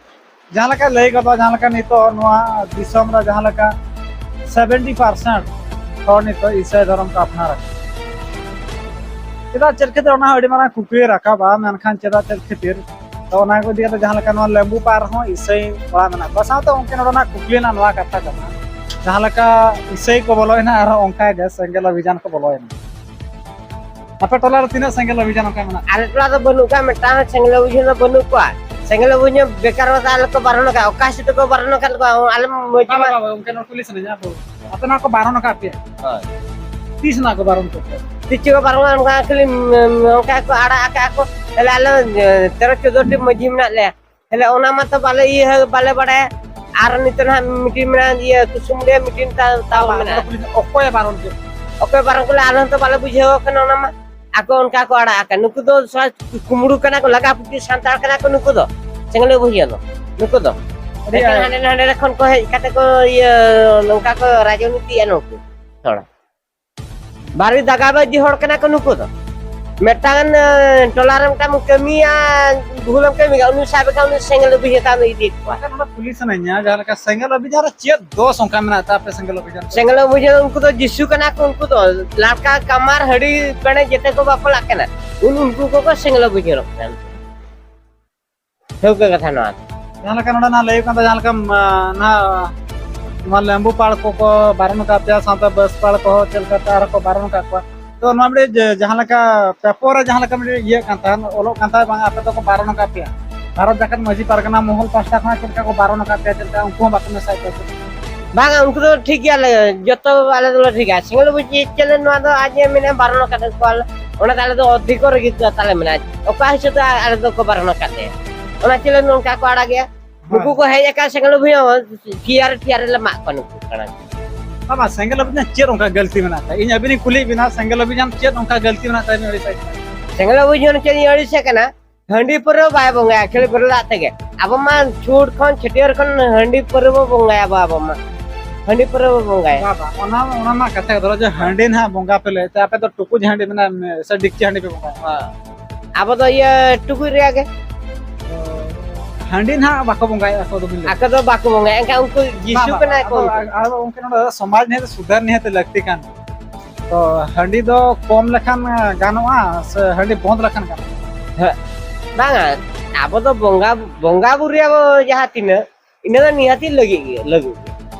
ᱡᱟᱦᱟᱸ ᱞᱮᱠᱟ ᱞᱟᱹᱭ ᱜᱚᱫᱚᱜᱼᱟ, ᱡᱟᱦᱟᱸ ᱞᱮᱠᱟ ᱱᱤᱛᱚᱜ ᱱᱚᱣᱟ ᱫᱤᱥᱚᱢ ᱨᱮ ᱡᱟᱦᱟᱸ ᱞᱮᱠᱟ seventy percent ᱦᱚᱲ ᱱᱤᱛᱚᱜ ᱤᱥᱟᱹᱭ ᱫᱷᱚᱨᱚᱢ ᱠᱚ ᱟᱯᱱᱟᱨ ᱟᱠᱟᱫᱟ᱾ ᱪᱮᱫᱟᱜ, ᱪᱮᱫ ᱠᱷᱟᱹᱛᱤᱨ, ᱚᱱᱟ ᱦᱚᱸ ᱟᱹᱰᱤ ᱢᱟᱨᱟᱝ ᱠᱩᱠᱞᱤ ᱨᱟᱠᱟᱵᱼᱟ, ᱢᱮᱱᱠᱷᱟᱱ ᱪᱮᱫᱟᱜ, ᱪᱮᱫ ᱠᱷᱟᱹᱛᱤᱨ? ᱛᱚ ᱚᱱᱟ ᱠᱚ ᱤᱫᱤ ᱠᱟᱛᱮ ᱡᱟᱦᱟᱸ ᱞᱮᱠᱟ ᱱᱚᱣᱟ ᱞᱮᱢᱵᱩ ᱯᱟᱲ ᱨᱮᱦᱚᱸ ᱤᱥᱟᱹᱭ ᱚᱲᱟᱜ ᱢᱮᱱᱟᱜ ᱠᱚᱣᱟ, ᱥᱟᱶᱛᱮ ᱚᱱᱠᱮ ᱱᱚᱰᱮᱱᱟᱜ ᱠᱩᱠᱞᱤ ᱨᱮᱱᱟᱜ ᱱᱚᱣᱟ ᱠᱟᱛᱷᱟ ᱠᱟᱱᱟ, ᱡᱟᱦᱟᱸ ᱞᱮᱠᱟ ᱤᱥᱟᱹᱭ ᱠᱚ ᱵᱚᱞᱚᱭᱮᱱᱟ, ᱟᱨᱦᱚᱸ ᱚᱱᱠᱟ ᱜᱮ ᱥᱮᱸᱜᱮᱞ ᱚᱵᱷᱤᱡᱟᱱ ᱠᱚ ᱵᱚᱞᱚᱭᱮᱱᱟ᱾ ᱟᱯᱮ ᱴᱚᱞᱟ ᱨᱮ ᱛᱤᱱᱟᱹᱜ ᱥᱮᱸᱜᱮᱞ ᱚᱵᱷᱤᱡᱟᱱ ᱚᱱᱠᱟ ᱢᱮᱱᱟᱜᱼᱟ? ᱟᱞᱮ ᱴᱚᱞᱟ ᱫᱚ ᱵᱟᱹᱱᱩᱜ ᱠᱚᱣᱟ, ᱢᱤᱫᱴᱟᱝ ᱦᱚᱸ ᱥᱮᱸᱜᱮᱞ ᱚᱵᱷᱤᱡᱟᱱ ᱫᱚ ᱵᱟᱹᱱᱩᱜ ᱠᱚᱣᱟ᱾ ᱥᱮᱸᱜᱮᱞ ᱚᱵᱷᱤᱡᱟᱱ ᱵᱮᱠᱟᱨ ᱠᱟᱛᱷᱟ ᱟᱞᱮ ᱠᱚ ᱵᱟᱨᱚᱱ ᱟᱠᱟᱫ, ᱚᱠᱟ ᱦᱤᱥᱟᱹᱵ ᱛᱮᱠᱚ ᱵᱟᱨᱚᱱ ᱟᱠᱟᱫ ᱠᱚᱣᱟ, ᱟᱞᱮ ᱢᱟᱺᱡᱷᱤ ᱵᱟᱵᱟ, ᱢᱟ- ᱵᱟᱵᱟ, ᱜᱚᱢᱠᱮ, ᱱᱚᱣᱟ ᱠᱩᱞᱤ ᱥᱟᱱᱟᱧᱟ, ᱟᱵᱚ ᱟᱯᱮ ᱱᱚᱣᱟ ᱠᱚ ᱵᱟᱨᱚᱱ ᱟᱠᱟᱫ ᱯᱮᱭᱟ? ᱦᱳᱭ᱾ ᱛᱤᱥ ᱱᱚᱣᱟ ᱠᱚ ᱵᱟᱨᱚᱱ ᱠᱮᱫ ᱯᱮᱭᱟ? ᱛᱤᱥ ᱪᱚ ᱠᱚ ᱵᱟᱨᱚᱱ ᱟᱠᱟᱫ, ᱠᱷᱟᱹᱞᱤ, ᱩᱸ, ᱚᱱᱠᱟ ᱠᱚ ᱟᱲᱟᱜ ᱟᱠᱟᱫ ᱠᱚ᱾ ᱛᱟᱦᱞᱮ ᱟᱞᱮ, ᱮᱸ, ᱛᱮᱨᱚ ᱪᱳᱫᱽᱫᱳ ᱴᱤ ᱢᱟᱺᱡᱷᱤ ᱢᱮᱱᱟᱜ ᱞᱮᱭᱟ᱾ ᱛᱟᱦᱞᱮ ᱚᱱᱟ ᱢᱟᱛᱚ ᱵᱟᱞᱮ ᱤᱭᱟᱹ, ᱵᱟᱞᱮ ᱵᱟᱲᱟᱭᱟ᱾ ᱟᱨ ᱱᱤᱛᱚᱜ ᱱᱟᱦᱟᱜ ᱢᱤᱴᱤᱝ ᱢᱮᱱᱟᱜᱼᱟ, ᱤᱭᱟᱹ, ᱠᱩᱥᱩᱢᱰᱤᱦᱟ ᱢᱤᱴᱤᱝ ᱛᱟ-, ᱛᱟᱣ ᱵᱟᱵᱟ, ᱢᱮᱱᱟᱜᱼᱟ᱾ ᱚᱱᱟ ᱠᱩᱞᱤ, ᱚᱠᱚᱭᱮ ᱵᱟᱨᱚᱱ ᱠᱮᱫ ᱯᱮᱭᱟ? ᱚᱠᱚᱭ ᱵᱟᱨᱚᱱ ᱠᱚ ᱞᱟᱹᱭᱟ, ᱟᱞᱮ ᱦᱚᱸᱛᱚ ᱵᱟᱞᱮ ᱵᱩᱡᱷᱟᱹᱣ ᱠᱟᱱᱟ ᱚᱱᱟ ᱢᱟ᱾ ᱟᱠᱚ ᱚᱱᱠᱟ ᱠᱚ ᱟᱲᱟᱜ ᱟᱠᱟᱱ᱾ ᱱᱩᱠᱩ ᱫᱚ ᱥᱟᱞᱟ ᱠᱩᱢᱵᱽᱲᱩ ᱠᱟᱱᱟ ᱠᱚ, ᱞᱟᱜᱟ ᱯᱩᱴᱤ ᱥᱟᱱᱛᱟᱲ ᱠᱟᱱᱟ ᱠᱚ ᱱᱩᱠᱩ ᱫᱚ᱾ ᱥᱮᱸᱜᱮᱞ ᱚᱵᱷᱤᱡᱟᱱ ᱫᱚ ᱱᱩᱠᱩ ᱫᱚ᱾ ᱟᱹᱰᱤ ᱮᱠᱮᱱ ᱟᱭ- ᱦᱟᱸᱰᱮ ᱱᱟᱸᱰᱮ ᱠᱷᱚᱱ ᱠᱚ ᱦᱮᱡ ᱠᱟᱛᱮ ᱠᱚ ᱤᱭᱟᱹ ᱱᱚᱝᱠᱟ ᱠᱚ ᱨᱟᱡᱽᱱᱤᱛᱤᱭᱟ ᱱᱩᱠᱩ᱾ ᱛᱷᱚᱲᱟ ᱵᱟᱹᱨᱤ ᱫᱟᱜᱟᱵᱟᱡᱤ ᱦᱚᱲ ᱠᱟᱱᱟ ᱠᱚ ᱱᱩᱠᱩ ᱫᱚ᱾ ᱢᱤᱫᱴᱟᱝ, ᱮ, ᱴᱚᱞᱟ ᱨᱮ ᱢᱤᱫᱴᱟᱝ ᱠᱟᱹᱢᱤᱭᱟ, ᱵᱷᱩᱞᱮᱢ ᱠᱟᱹᱢᱤᱭᱟ, ᱩᱱᱤ ᱥᱟᱵ ᱠᱟᱜ ᱩᱱᱤ ᱥᱮᱸᱜᱮᱞ ᱚᱵᱷᱤᱡᱟᱱ ᱩᱱᱤ ᱤᱫᱤᱭᱮᱫ ᱠᱚᱣᱟ᱾ ᱟᱪᱪᱷᱟ, ᱱᱚᱰᱮ ᱠᱩᱞᱤ ᱥᱟᱱᱟᱧᱟ, ᱡᱟᱦᱟᱸ ᱞᱮᱠᱟ ᱥᱮᱸᱜᱮᱞ ᱚᱵᱷᱤᱡᱟᱱ ᱨᱮ ᱪᱮᱫ ᱫᱳᱥ ᱚᱱᱠᱟ ᱢᱮᱱᱟᱜ ᱛᱟᱯᱮ ᱥᱮᱸᱜᱮᱞ ᱚᱵᱷᱤᱡᱟᱱ ᱨᱮ? ᱥᱮᱸᱜᱮᱞ ᱚᱵᱷᱤᱡᱟᱱ ᱩᱱᱠᱩ ᱫᱚ ᱡᱤᱥᱩ ᱠᱟᱱᱟ ᱠᱚ, ᱩᱱᱠᱩ ᱫᱚ ᱞᱟᱲᱠᱟ ᱠᱟᱢᱟᱨ ᱦᱟᱹᱲᱤ ᱯᱮᱲᱮ ᱡᱮᱛᱮ ᱠᱚ ᱵᱟᱯᱞᱟᱜ ᱠᱟᱱᱟ, ᱩᱱ ᱩᱱᱠᱩ ᱠᱚᱠᱚ ᱥᱮᱸᱜᱮᱞ ᱚᱵᱷᱤᱡᱟᱱᱚᱜ ᱠᱟᱱᱟ᱾ ᱴᱷᱟᱹᱣᱠᱟᱹ ᱠᱟᱛᱷᱟ ᱱᱚᱣᱟ ᱫᱚ᱾ ᱡᱟᱦᱟᱸ ᱞᱮᱠᱟ ᱱᱚᱰᱮ ᱱᱟᱜ ᱞᱟᱹᱭ ᱦᱩᱭᱩᱜ ᱠᱟᱱ ᱛᱟᱦᱮᱸ, ᱡᱟᱦᱟᱸ ᱞᱮᱠᱟ, ᱟᱸ, ᱱᱟᱦᱟᱜ ᱱᱚᱣᱟ ᱞᱮᱢᱵᱩ ᱯᱟᱲ ᱠᱚᱠᱚ ᱵᱟᱨᱚᱱ ᱟᱠᱟᱫ ᱯᱮᱭᱟ, ᱥᱟᱶᱛᱮ ᱵᱟᱹᱥ ᱯᱟᱲ ᱠᱚᱦᱚᱸ ᱪᱮᱫ ᱞᱮᱠᱟᱛᱮ ᱟᱨᱦᱚᱸ ᱠᱚ ᱵᱟᱨᱚᱱ ᱟᱠᱟᱫ ᱠᱚᱣᱟ᱾ ᱛᱚ ᱱᱚᱣᱟ ᱢᱤᱫᱴᱤᱡ ᱡᱮ, ᱡᱟᱦᱟᱸ ᱞᱮᱠᱟ ᱯᱮᱯᱟᱨ ᱨᱮ ᱡᱟᱦᱟᱸ ᱞᱮᱠᱟ ᱢᱤᱫᱴᱤᱡ ᱤᱭᱟᱹᱜ ᱠᱟᱱ ᱛᱟᱦᱮᱸᱫ, ᱚᱞᱚᱜ ᱠᱟᱱ ᱛᱟᱦᱮᱸᱫ, ᱵᱟᱝ ᱟᱯᱮ ᱫᱚᱠᱚ ᱵᱟᱨᱚᱱ ᱟᱠᱟᱫ ᱯᱮᱭᱟ᱾ ᱵᱷᱟᱨᱚᱛ ᱡᱟᱠᱟᱛ ᱢᱟᱹᱡᱷᱤ ᱯᱟᱨᱜᱟᱱᱟ ᱢᱚᱦᱚᱞ ᱯᱟᱦᱴᱟ ᱠᱷᱚᱱᱟᱜ ᱪᱮᱫ ᱞᱮᱠᱟ ᱠᱚ ᱵᱟᱨᱚᱱ ᱟᱠᱟᱫ ᱯᱮᱭᱟ, ᱪᱮᱫ ᱞᱮᱠᱟ ᱩᱱᱠᱩ ᱦᱚᱸ ᱵᱟᱠᱚ ᱢᱮᱥᱟᱭᱮᱫ ᱯᱮᱭᱟ? ᱵᱟᱝᱟ, ᱩᱱᱠᱩ ᱫᱚ ᱴᱷᱤᱠ ᱜᱮᱭᱟᱞᱮ, ᱡᱚᱛᱚ ᱟᱞᱮ ᱫᱚᱞᱮ ᱴᱷᱤᱠᱟ᱾ ᱥᱮᱸᱜᱮᱞ ᱚᱵᱷᱤᱡᱟᱱ ᱪᱮᱫ ᱞᱮ ᱱᱚᱣᱟ ᱫᱚ ᱟᱡ ᱮ ᱢᱮᱱᱟ ᱵᱟᱨᱚᱱ ᱟᱠᱟᱫ ᱠᱚᱣᱟ ᱞᱮ, ᱚᱱᱟ ᱫᱚ ᱟᱞᱮ ᱫᱚ ᱚᱫᱷᱤᱠᱟᱨ ᱨᱮᱜᱮ ᱛᱟᱞᱮ ᱢᱮᱱᱟᱜᱼᱟ᱾ ᱚᱠᱟ ᱦᱤᱥᱟᱹᱵ ᱛᱮ ᱟᱞᱮ ᱫᱚᱠᱚ ᱵᱟᱨᱚᱱ ᱟᱠᱟᱫ ᱞᱮᱭᱟ, ᱚᱱᱟ ᱪᱮᱫ ᱞᱮ ᱱᱚᱝᱠᱟ ᱠᱚ ᱟᱲᱟᱜᱮᱜᱼᱟ? ᱦᱳᱭ᱾ ᱱᱩᱠᱩ ᱠᱚ ᱦᱮᱡ ᱟᱠᱟᱱ ᱥᱮᱸᱜᱮᱞ ᱚᱵᱷᱤᱡᱟᱱ ᱯᱷᱤᱭᱟᱨ ᱯᱷᱤᱭᱟᱨ ᱞᱮ ᱢᱟᱜ ᱠᱚᱣᱟ ᱱᱩᱠᱩ ᱠᱟᱲᱟ᱾ ᱵᱟᱵᱟ, ᱥᱮᱸᱜᱮᱞ ᱚᱵᱷᱤᱡᱟᱱ ᱪᱮᱫ ᱚᱱᱠᱟ ᱜᱟᱹᱞᱛᱤ ᱢᱮᱱᱟᱜ ᱛᱟᱭ? ᱤᱧ ᱟᱹᱵᱤᱱᱤᱧ ᱠᱩᱞᱤᱭᱮᱫ ᱵᱤᱱᱟ, ᱥᱮᱸᱜᱮᱞ ᱚᱵᱷᱤᱡᱟᱱ ᱪᱮᱫ ᱚᱱᱠᱟ ᱜᱟᱹᱞᱛᱤ ᱢᱮᱱᱟᱜ ᱛᱟᱭ, ᱵᱤᱱ ᱟᱹᱲᱤᱥ ᱟᱭ ᱠᱟᱱᱟ? ᱥᱮᱸᱜᱮᱞ ᱚᱵᱷᱤᱡᱟᱱ ᱪᱮᱫ ᱤᱧ ᱟᱹᱲᱤᱥᱮ ᱠᱟᱱᱟ? ᱦᱟᱺᱰᱤ ᱯᱟᱹᱣᱨᱟᱹ ᱵᱟᱭ ᱵᱚᱸᱜᱟᱭᱟ, ᱠᱷᱟᱹᱞᱤ ᱵᱮᱨᱮᱞ ᱫᱟᱜ ᱛᱮᱜᱮ᱾ ᱟᱵᱚ ᱢᱟ ᱪᱷᱩᱴ ᱠᱷᱚᱱ ᱪᱷᱟᱹᱴᱭᱟᱹᱨ ᱠᱷᱚᱱ ᱦᱟᱺᱰᱤ ᱯᱟᱹᱣᱨᱟᱹ ᱵᱚ ᱵᱚᱸᱜᱟᱭᱟ ᱟᱵᱚ, ᱟᱵᱚ ᱢᱟ᱾ ᱦᱟᱺᱰᱤ ᱯᱟᱹᱣᱨᱟᱹ ᱵᱚ ᱵᱚᱸᱜᱟᱭᱟ᱾ ᱵᱟᱵᱟ, ᱚᱱᱟ, ᱚᱱᱟ ᱢᱟ ᱠᱟᱛᱷᱟ ᱜᱮ, ᱫᱷᱚᱨᱚ ᱡᱮ ᱦᱟᱺᱰᱤ ᱱᱟᱦᱟᱜ ᱵᱚᱸᱜᱟ ᱯᱮ ᱞᱟᱹᱭ ᱛᱮ, ᱟᱯᱮ ᱫᱚ ᱴᱩᱠᱩᱡ ᱦᱟᱺᱰᱤ ᱢᱮᱱᱟᱜᱼᱟ, ᱥᱮ ᱰᱮᱠᱪᱤ ᱦᱟᱺᱰᱤ ᱯᱮ ᱵᱚᱸᱜᱟᱭᱟ? ᱦᱮᱸ᱾ ᱟᱵᱚ ᱫᱚ ᱤᱭᱟᱹ ᱴᱩᱠᱩᱡ ᱨᱮᱭᱟᱜ ᱜᱮ᱾ ᱦᱟᱺᱰᱤ ᱱᱟᱦᱟᱜ ᱵᱟᱠᱚ ᱵᱚᱸᱜᱟᱭᱟ ᱟᱠᱚ ᱫᱚᱵᱤᱱ ᱞᱟᱹᱭ᱾ ᱟᱠᱚ ᱫᱚ ᱵᱟᱠᱚ ᱵᱚᱸᱜᱟᱭᱟ, ᱮᱱᱠᱷᱟᱱ ᱩᱱᱠᱩ ᱡᱤᱥᱩ ᱵᱟᱝ, ᱵᱟᱝ, ᱠᱟᱱᱟ ᱠᱚ ᱟᱫᱚ, ᱩᱱᱠᱩ᱾ ᱟᱫᱚ ᱜᱚᱢᱠᱮ, ᱱᱚᱰᱮ ᱫᱚ ᱥᱚᱢᱟᱡᱽ ᱱᱤᱭᱮ ᱛᱮ ᱥᱩᱫᱷᱟᱹᱨ ᱱᱤᱭᱮ ᱛᱮ ᱞᱟᱹᱠᱛᱤ ᱠᱟᱱ᱾ ᱛᱚ ᱦᱟᱺᱰᱤ ᱫᱚ ᱠᱚᱢ ᱞᱮᱠᱷᱟᱱ ᱜᱟᱱᱚᱜᱼᱟ ᱥᱮ ᱦᱟᱺᱰᱤ ᱵᱚᱱᱫ ᱞᱮᱠᱷᱟᱱ ᱜᱟᱱᱚᱜᱼᱟ? ᱦᱮᱸ, ᱵᱟᱝᱟ, ᱟᱵᱚ ᱫᱚ ᱵᱚᱸᱜᱟ, ᱵᱚᱸᱜᱟ ᱵᱩᱨᱩᱭᱟᱵᱚ ᱡᱟᱦᱟᱸ ᱛᱤᱱᱟᱹᱜ, ᱤᱱᱟᱹ ᱫᱚ ᱱᱤᱦᱟᱹᱛᱤ ᱞᱟᱹᱜᱤᱫ ᱜᱮ, ᱞᱟᱹᱜᱤᱫ ᱜᱮ᱾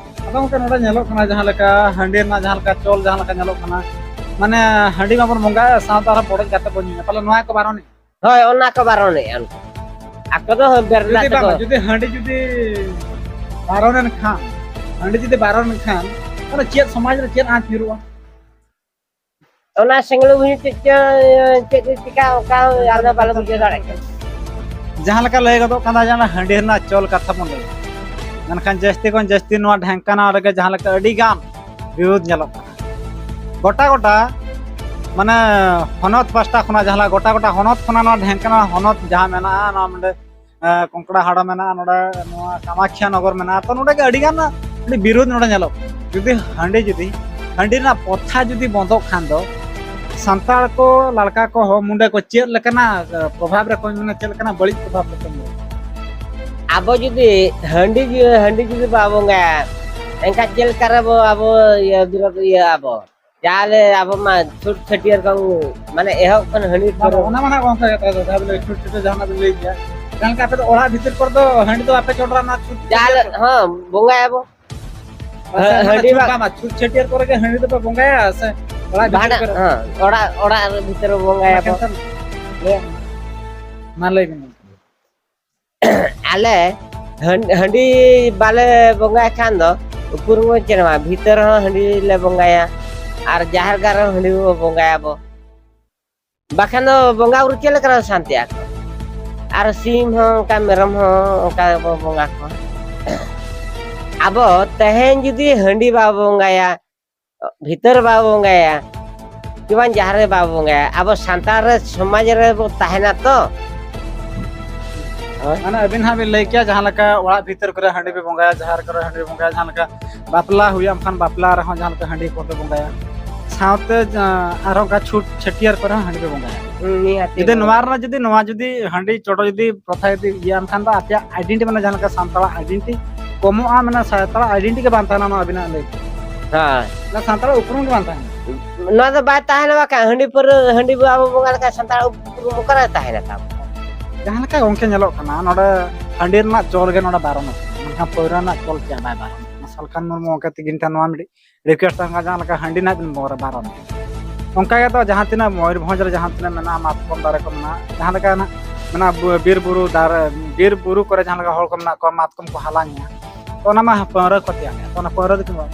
ᱟᱫᱚ ᱜᱚᱢᱠᱮ, ᱱᱚᱰᱮ ᱧᱮᱞᱚᱜ ᱠᱟᱱᱟ ᱡᱟᱦᱟᱸ ᱞᱮᱠᱟ ᱦᱟᱺᱰᱤ ᱨᱮᱱᱟᱜ ᱡᱟᱦᱟᱸ ᱞᱮᱠᱟ ᱪᱚᱞ, ᱡᱟᱦᱟᱸ ᱞᱮᱠᱟ ᱧᱮᱞᱚᱜ ᱠᱟᱱᱟ, ᱢᱟᱱᱮ ᱦᱟᱺᱰᱤ ᱢᱟᱵᱚᱱ ᱵᱚᱸᱜᱟᱭᱟ, ᱥᱟᱶᱛᱮ ᱟᱨᱦᱚᱸ ᱵᱚᱰᱚᱡ ᱠᱟᱛᱮ ᱵᱚᱱ ᱧᱩᱭᱟ, ᱯᱟᱞᱮ ᱱᱚᱣᱟ ᱠᱚ ᱵᱟᱨᱚᱱᱮᱜᱼᱟ? ᱦᱳᱭ, ᱚᱱᱟ ᱠᱚ ᱵᱟᱨᱚᱱᱮᱜᱼᱟ ᱩᱱᱠᱩ᱾ ᱟᱠᱚ ᱫᱚ ᱵᱮᱨᱞᱟ ᱡᱩᱫᱤ ᱛᱮᱠᱚ ᱵᱟᱝ, ᱡᱩᱫᱤ ᱦᱟᱺᱰᱤ ᱡᱩᱫᱤ ᱵᱟᱨᱚᱱ ᱮᱱ ᱠᱷᱟᱱ, ᱦᱟᱺᱰᱤ ᱡᱩᱫᱤ ᱵᱟᱨᱚᱱ ᱮᱱ ᱠᱷᱟᱱ, ᱛᱟᱦᱚᱞᱮ ᱪᱮᱫ ᱥᱚᱢᱟᱡᱽ ᱨᱮ ᱪᱮᱫ ᱟᱸᱪ ᱧᱩᱨᱩᱜᱼᱟ? ᱚᱱᱟ ᱥᱮᱸᱜᱮᱞ ᱵᱩᱦᱤ ᱪᱮᱫ ᱪᱚ, ᱪᱮᱫ ᱪᱚ ᱪᱤᱠᱟ, ᱚᱠᱟ ᱟᱞᱮ ᱵᱟᱞᱮ ᱵᱩᱡᱷᱟᱹᱣ ᱫᱟᱲᱮᱭᱟᱜ ᱠᱟᱱᱟ᱾ ᱡᱟᱦᱟᱸ ᱞᱮᱠᱟ ᱞᱟᱹᱭ ᱜᱚᱫᱚᱜ ᱠᱟᱱᱟ ᱡᱮ ᱚᱱᱟ ᱦᱟᱺᱰᱤ ᱨᱮᱱᱟᱜ ᱪᱚᱞ ᱠᱟᱛᱷᱟ ᱵᱚᱱ ᱞᱟᱹᱭᱟ, ᱢᱮᱱᱠᱷᱟᱱ ᱡᱟᱹᱥᱛᱤ ᱠᱷᱚᱱ ᱡᱟᱹᱥᱛᱤ ᱱᱚᱣᱟ ᱰᱷᱮᱝᱠᱟᱱᱟᱜ ᱨᱮᱜᱮ ᱡᱟᱦᱟᱸ ᱞᱮᱠᱟ ᱟᱹᱰᱤ ᱜᱟᱱ ᱵᱤᱨᱳᱫᱷ ᱧᱮᱞᱚᱜ ᱠᱟᱱᱟ᱾ ᱜᱚᱴᱟ ᱜᱚᱴᱟ, ᱢᱟᱱᱮ, ᱦᱚᱱᱚᱛ ᱯᱟᱥᱴᱟ ᱠᱷᱚᱱᱟᱜ, ᱡᱟᱦᱟᱸ ᱞᱮᱠᱟ ᱜᱚᱴᱟ ᱜᱚᱴᱟ ᱦᱚᱱᱚᱛ ᱠᱷᱚᱱᱟᱜ ᱱᱚᱣᱟ ᱰᱷᱮᱝᱠᱟᱱᱟᱜ ᱦᱚᱱᱚᱛ ᱡᱟᱦᱟᱸ ᱢᱮᱱᱟᱜᱼᱟ, ᱱᱚᱣᱟ ᱱᱚᱰᱮ ᱮ, ᱠᱚᱝᱠᱲᱟ ᱦᱟᱲᱟ ᱢᱮᱱᱟᱜᱼᱟ, ᱱᱚᱰᱮ ᱱᱚᱣᱟ ᱠᱟᱢᱟᱠᱷᱤᱭᱟ ᱱᱚᱜᱚᱨ ᱢᱮᱱᱟᱜᱼᱟ᱾ ᱛᱚ, ᱱᱚᱰᱮ ᱜᱮ ᱟᱹᱰᱤ ᱜᱟᱱ ᱟᱹᱰᱤ ᱵᱤᱨᱳᱫᱷ ᱱᱚᱰᱮ ᱧᱮᱞᱚᱜ ᱠᱟᱱᱟ᱾ ᱡᱩᱫᱤ ᱦᱟᱺᱰᱤ, ᱡᱩᱫᱤ ᱦᱟᱺᱰᱤ ᱨᱮᱱᱟᱜ ᱯᱨᱚᱛᱷᱟ ᱡᱩᱫᱤ ᱵᱚᱱᱫᱚᱜ ᱠᱷᱟᱱ ᱫᱚ, ᱥᱟᱱᱛᱟᱲ ᱠᱚ, ᱞᱟᱲᱠᱟ ᱠᱚ, ᱦᱚᱲ ᱢᱩᱸᱰᱟᱹ ᱠᱚ ᱪᱮᱫ ᱞᱮᱠᱟᱱᱟᱜ, ᱮ, ᱯᱨᱚᱵᱷᱟᱵᱽ ᱨᱮᱠᱚ, ᱢᱟᱱᱮ, ᱪᱮᱫ ᱞᱮᱠᱟᱱᱟᱜ ᱵᱟᱹᱲᱤᱡ ᱯᱨᱚᱵᱷᱟᱵᱽ ᱨᱮᱠᱚ ᱧᱩᱨᱩᱜᱼᱟ? ᱟᱵᱚ ᱡᱩᱫᱤ ᱦᱟᱺᱰᱤ, ᱦᱟᱺᱰᱤ ᱡᱩᱫᱤ ᱵᱟᱵᱚ ᱵᱚᱸᱜᱟᱭᱟ, ᱮᱱᱠᱷᱟᱱ ᱪᱮᱫ ᱞᱮᱠᱟ ᱨᱮᱵᱚ ᱟᱵᱚ ᱤᱭᱟᱹ ᱵᱤᱨᱳᱫᱷ ᱤᱭᱟᱹ ᱟᱵᱚ? ᱡᱟᱦᱟᱸᱞᱮ ᱟᱵᱚ ᱢᱟ ᱪᱷᱩᱴ ᱪᱷᱟᱹᱴᱭᱟᱹᱨ ᱠᱚ, ᱢᱟᱱᱮ, ᱮᱦᱚᱵ ᱠᱷᱚᱱ ᱦᱟᱺᱰᱤ ᱵᱟᱝ, ᱯᱟᱹᱣᱨᱟᱹ᱾ ᱚᱱᱟ ᱢᱟ ᱱᱟᱜ ᱜᱚᱢᱠᱮ ᱠᱟᱛᱷᱟ ᱫᱚ, ᱡᱟᱦᱟᱸ ᱵᱚᱞᱮ ᱪᱷᱩᱴ ᱪᱷᱟᱹᱴᱭᱟᱹᱨ ᱡᱟᱦᱟᱱᱟᱜ ᱵᱤᱱ ᱞᱟᱹᱭ ᱠᱮᱜᱼᱟ, ᱡᱟᱦᱟᱸ ᱞᱮᱠᱟ ᱟᱯᱮ ᱫᱚ ᱚᱲᱟᱜ ᱵᱷᱤᱛᱤᱨ ᱠᱚᱨᱮ ᱫᱚ ᱦᱟᱺᱰᱤ ᱫᱚ ᱵᱟᱯᱮ ᱪᱚᱰᱚᱨᱟ, ᱱᱚᱣᱟ ᱪᱷᱩᱴ ᱪᱷᱟᱹᱴᱭᱟᱹᱨ ᱡᱟᱦᱟᱸᱞᱮ, ᱠᱚᱨᱮ? ᱦᱚᱸ, ᱵᱚᱸᱜᱟᱭᱟᱵᱚ᱾ ᱟᱪᱪᱷᱟ, ᱦᱟᱺ-, ᱢᱟᱱᱮ ᱦᱟᱺᱰᱤ ᱪᱷᱩᱴ, ᱵᱟ- ᱵᱟᱝ, ᱵᱟᱝ, ᱪᱷᱩᱴ ᱪᱷᱟᱹᱴᱭᱟᱹᱨ ᱠᱚᱨᱮ ᱜᱮ ᱦᱟᱺᱰᱤ ᱫᱚᱯᱮ ᱵᱚᱸᱜᱟᱭᱟ ᱥᱮ ᱚᱲᱟᱜ ᱵᱷᱤᱛᱤᱨ ᱵᱷᱟᱸᱰᱟᱱ, ᱠᱚᱨᱮ? ᱦᱚᱸ, ᱚᱲᱟᱜ, ᱚᱲᱟᱜ ᱨᱮ ᱵᱷᱤᱛᱤᱨ ᱨᱮ ᱚᱱᱟ ᱵᱚᱸᱜᱟᱭᱟᱵᱚ᱾ ᱠᱟᱱ ᱛᱟᱦᱮᱸᱱ? ᱞᱟᱹᱭ ᱢᱮ᱾ ᱢᱟ ᱞᱟᱹᱭ ᱵᱤᱱ᱾ ᱟᱞᱮ ᱦᱟᱺ-, ᱦᱟᱺᱰᱤ ᱵᱟᱞᱮ ᱵᱚᱸᱜᱟᱭ ᱠᱷᱟᱱ ᱫᱚ ᱩᱯᱨᱩᱢ ᱵᱚᱱ ᱪᱮᱫ ᱮᱢᱟ? ᱵᱷᱤᱛᱟᱹᱨ ᱨᱮᱦᱚᱸ ᱦᱟᱺᱰᱤ ᱞᱮ ᱵᱚᱸᱜᱟᱭᱟ ᱟᱨ ᱡᱟᱦᱮᱨ ᱜᱟᱲ ᱨᱮᱦᱚᱸ ᱦᱟᱺᱰᱤ ᱵᱚ ᱵᱚᱸᱜᱟᱭᱟᱵᱚ᱾ ᱵᱟᱠᱷᱟᱱ ᱫᱚ ᱵᱚᱸᱜᱟ ᱵᱩᱨᱩ ᱪᱮᱫ ᱞᱮᱠᱟ ᱨᱮ ᱥᱟᱱᱛᱤᱜ ᱟᱠᱚ? ᱟᱨ ᱥᱤᱢ ᱦᱚᱸ ᱚᱱᱠᱟ, ᱢᱮᱨᱚᱢ ᱦᱚᱸ ᱚᱱᱠᱟ ᱜᱮᱵᱚ ᱵᱚᱸᱜᱟ ᱠᱚᱣᱟ᱾ ᱟᱵᱚ ᱛᱮᱦᱮᱧ ᱡᱩᱫᱤ ᱦᱟᱺᱰᱤ ᱵᱟᱵᱚ ᱵᱚᱸᱜᱟᱭᱟ, ᱵᱷᱤᱛᱟᱹᱨ ᱵᱟᱵᱚ ᱵᱚᱸᱜᱟᱭᱟ, ᱠᱤ ᱵᱟᱝ ᱡᱟᱦᱮᱨ ᱨᱮ ᱵᱟᱵᱚ ᱵᱚᱸᱜᱟᱭᱟ, ᱟᱵᱚ ᱥᱟᱱᱛᱟᱲ ᱨᱮ ᱥᱚᱢᱟᱡᱽ ᱨᱮᱵᱚ ᱛᱟᱦᱮᱱᱟ ᱛᱚ? ᱦᱳᱭ᱾ ᱢᱟᱱᱮ ᱟᱹᱵᱤᱱ ᱦᱟᱸᱜ ᱵᱤᱱ ᱞᱟᱹᱭ ᱠᱮᱭᱟ ᱡᱟᱦᱟᱸ ᱞᱮᱠᱟ ᱚᱲᱟᱜ ᱵᱷᱤᱛᱟᱹᱨ ᱠᱚᱨᱮ ᱦᱟᱺᱰᱤ ᱵᱚ ᱵᱚᱸᱜᱟᱭᱟ, ᱡᱟᱦᱮᱨ ᱠᱚᱨᱮ ᱦᱟᱺᱰᱤ ᱵᱚ ᱵᱚᱸᱜᱟᱭᱟ, ᱡᱟᱦᱟᱸ ᱞᱮᱠᱟ ᱵᱟᱯᱞᱟ ᱦᱩᱭᱩᱜᱼᱟ, ᱮᱱᱠᱷᱟᱱ ᱵᱟᱯᱞᱟ ᱨᱮᱦᱚᱸ ᱡᱟᱦᱟᱸ ᱞᱮᱠᱟ ᱦᱟᱺᱰᱤ ᱠᱚᱯᱮ ᱵᱚᱸᱜᱟᱭᱟ, ᱥᱟᱶᱛᱮ ᱡᱟ-, ᱟᱨᱦᱚᱸ ᱚᱱᱠᱟ ᱪᱷᱩᱴ ᱪᱷᱟᱹᱴᱭᱟᱹᱨ ᱠᱚᱨᱮ ᱦᱚᱸ ᱦᱟᱺᱰᱤ ᱯᱮ ᱵᱚᱸᱜᱟᱭᱟ᱾ ᱦᱩᱸ, ᱱᱤᱦᱟᱹᱛᱤ ᱡᱩᱫᱤ ᱵᱚᱸᱜᱟ᱾ ᱱᱚᱣᱟ ᱨᱮᱱᱟᱜ ᱡᱩᱫᱤ, ᱱᱚᱣᱟ ᱡᱩᱫᱤ ᱦᱟᱺᱰᱤ ᱪᱚᱰᱚᱨ ᱡᱩᱫᱤ ᱯᱨᱚᱛᱷᱟ ᱡᱩᱫᱤ ᱤᱭᱟᱹ ᱮᱱᱠᱷᱟᱱ ᱫᱚ ᱟᱯᱮᱭᱟᱜ identity, ᱢᱟᱱᱮ ᱡᱟᱦᱟᱸ ᱞᱮᱠᱟ ᱥᱟᱱᱛᱟᱲᱟᱜ identity ᱠᱚᱢᱚᱜᱼᱟ, ᱢᱟᱱᱮ ᱥᱟᱱᱛᱟᱲᱟᱜ identity ᱜᱮ ᱵᱟᱝ ᱛᱟᱦᱮᱱᱟ, ᱱᱚᱣᱟ ᱟᱹᱵᱤᱱᱟᱜ ᱞᱟᱹᱭ᱾ ᱦᱮᱸ᱾ ᱚᱱᱟ ᱥᱟᱱᱛᱟᱲᱟᱜ ᱩᱯᱨᱩᱢ ᱜᱮ ᱵᱟᱝ ᱛᱟᱦᱮᱱᱟ᱾ ᱱᱚᱣᱟ ᱫᱚ ᱵᱟᱭ ᱛᱟᱦᱮᱱᱟ, ᱵᱟᱠᱷᱟᱱ ᱦᱟᱺᱰᱤ ᱯᱟᱹᱣᱨᱟᱹ, ᱦᱟᱺᱰᱤ ᱟᱵᱚ ᱵᱚᱸᱜᱟ ᱞᱮᱠᱷᱟᱱ ᱥᱟᱱᱛᱟᱲ ᱩᱯᱨᱩᱢ ᱚᱠᱟᱨᱮ ᱛᱟᱦᱮᱱᱟ ᱛᱟᱵᱚ? ᱡᱟᱦᱟᱸ ᱞᱮᱠᱟ ᱜᱚᱢᱠᱮ ᱧᱮᱞᱚᱜ ᱠᱟᱱᱟ, ᱱᱚᱰᱮ ᱦᱟᱺᱰᱤ ᱨᱮᱱᱟᱜ ᱪᱚᱞ ᱜᱮ ᱱᱚᱰᱮ ᱵᱟᱨᱚᱱᱚᱜ ᱠᱟᱱᱟ, ᱢᱮᱱᱠᱷᱟᱱ ᱯᱟᱹᱣᱨᱟᱹ ᱨᱮᱱᱟᱜ ᱪᱚᱞ ᱪᱮᱫ ᱵᱟᱭ ᱵᱟᱨᱚᱱᱚᱜ ᱠᱟᱱᱟ? ᱥᱟᱞᱠᱷᱟᱱ ᱢᱩᱨᱢᱩ ᱜᱚᱢᱠᱮ ᱛᱤᱠᱤᱱ ᱴᱷᱮᱱ ᱱᱚᱣᱟ ᱢᱤᱫᱴᱤᱡ ᱨᱤᱠᱩᱭᱮᱥᱴ ᱛᱟᱦᱮᱸ ᱠᱟᱱᱟ, ᱡᱟᱦᱟᱸ ᱞᱮᱠᱟ ᱦᱟᱺᱰᱤ ᱱᱟᱜ ᱵᱤᱱ ᱵᱚᱨ-, ᱵᱟᱨᱚᱱ᱾ ᱚᱱᱠᱟ ᱜᱮ ᱛᱚ ᱡᱟᱦᱟᱸ ᱛᱤᱱᱟᱹᱜ ᱢᱚᱭᱩᱨᱵᱷᱚᱸᱡᱽ ᱨᱮ ᱡᱟᱦᱟᱸ ᱛᱤᱱᱟᱹᱜ ᱢᱮᱱᱟᱜᱼᱟ, ᱢᱟᱛᱠᱚᱢ ᱫᱟᱨᱮ ᱠᱚ ᱢᱮᱱᱟᱜᱼᱟ, ᱡᱟᱦᱟᱸ ᱞᱮᱠᱟ ᱱᱟᱜ ᱢᱮᱱᱟᱜᱼᱟ, ᱵᱩ-, ᱵᱤᱨ ᱵᱩᱨᱩ ᱫᱟᱨᱮ, ᱵᱤᱨ ᱵᱩᱨᱩ ᱠᱚᱨᱮ ᱡᱟᱦᱟᱸ ᱞᱮᱠᱟ ᱦᱚᱲ ᱠᱚ ᱢᱮᱱᱟᱜ ᱠᱚᱣᱟ, ᱢᱟᱛᱠᱚᱢ ᱠᱚ ᱦᱟᱞᱟᱝ ᱮᱫᱼᱟ, ᱛᱚ ᱚᱱᱟ ᱢᱟ ᱯᱟᱹᱣᱨᱟᱹ ᱠᱚ ᱛᱮᱭᱟᱨ ᱮᱫᱼᱟ, ᱛᱚ ᱚᱱᱟ ᱯᱟᱹᱣᱨᱟᱹ ᱫᱚ ᱠᱤ ᱵᱟᱝ?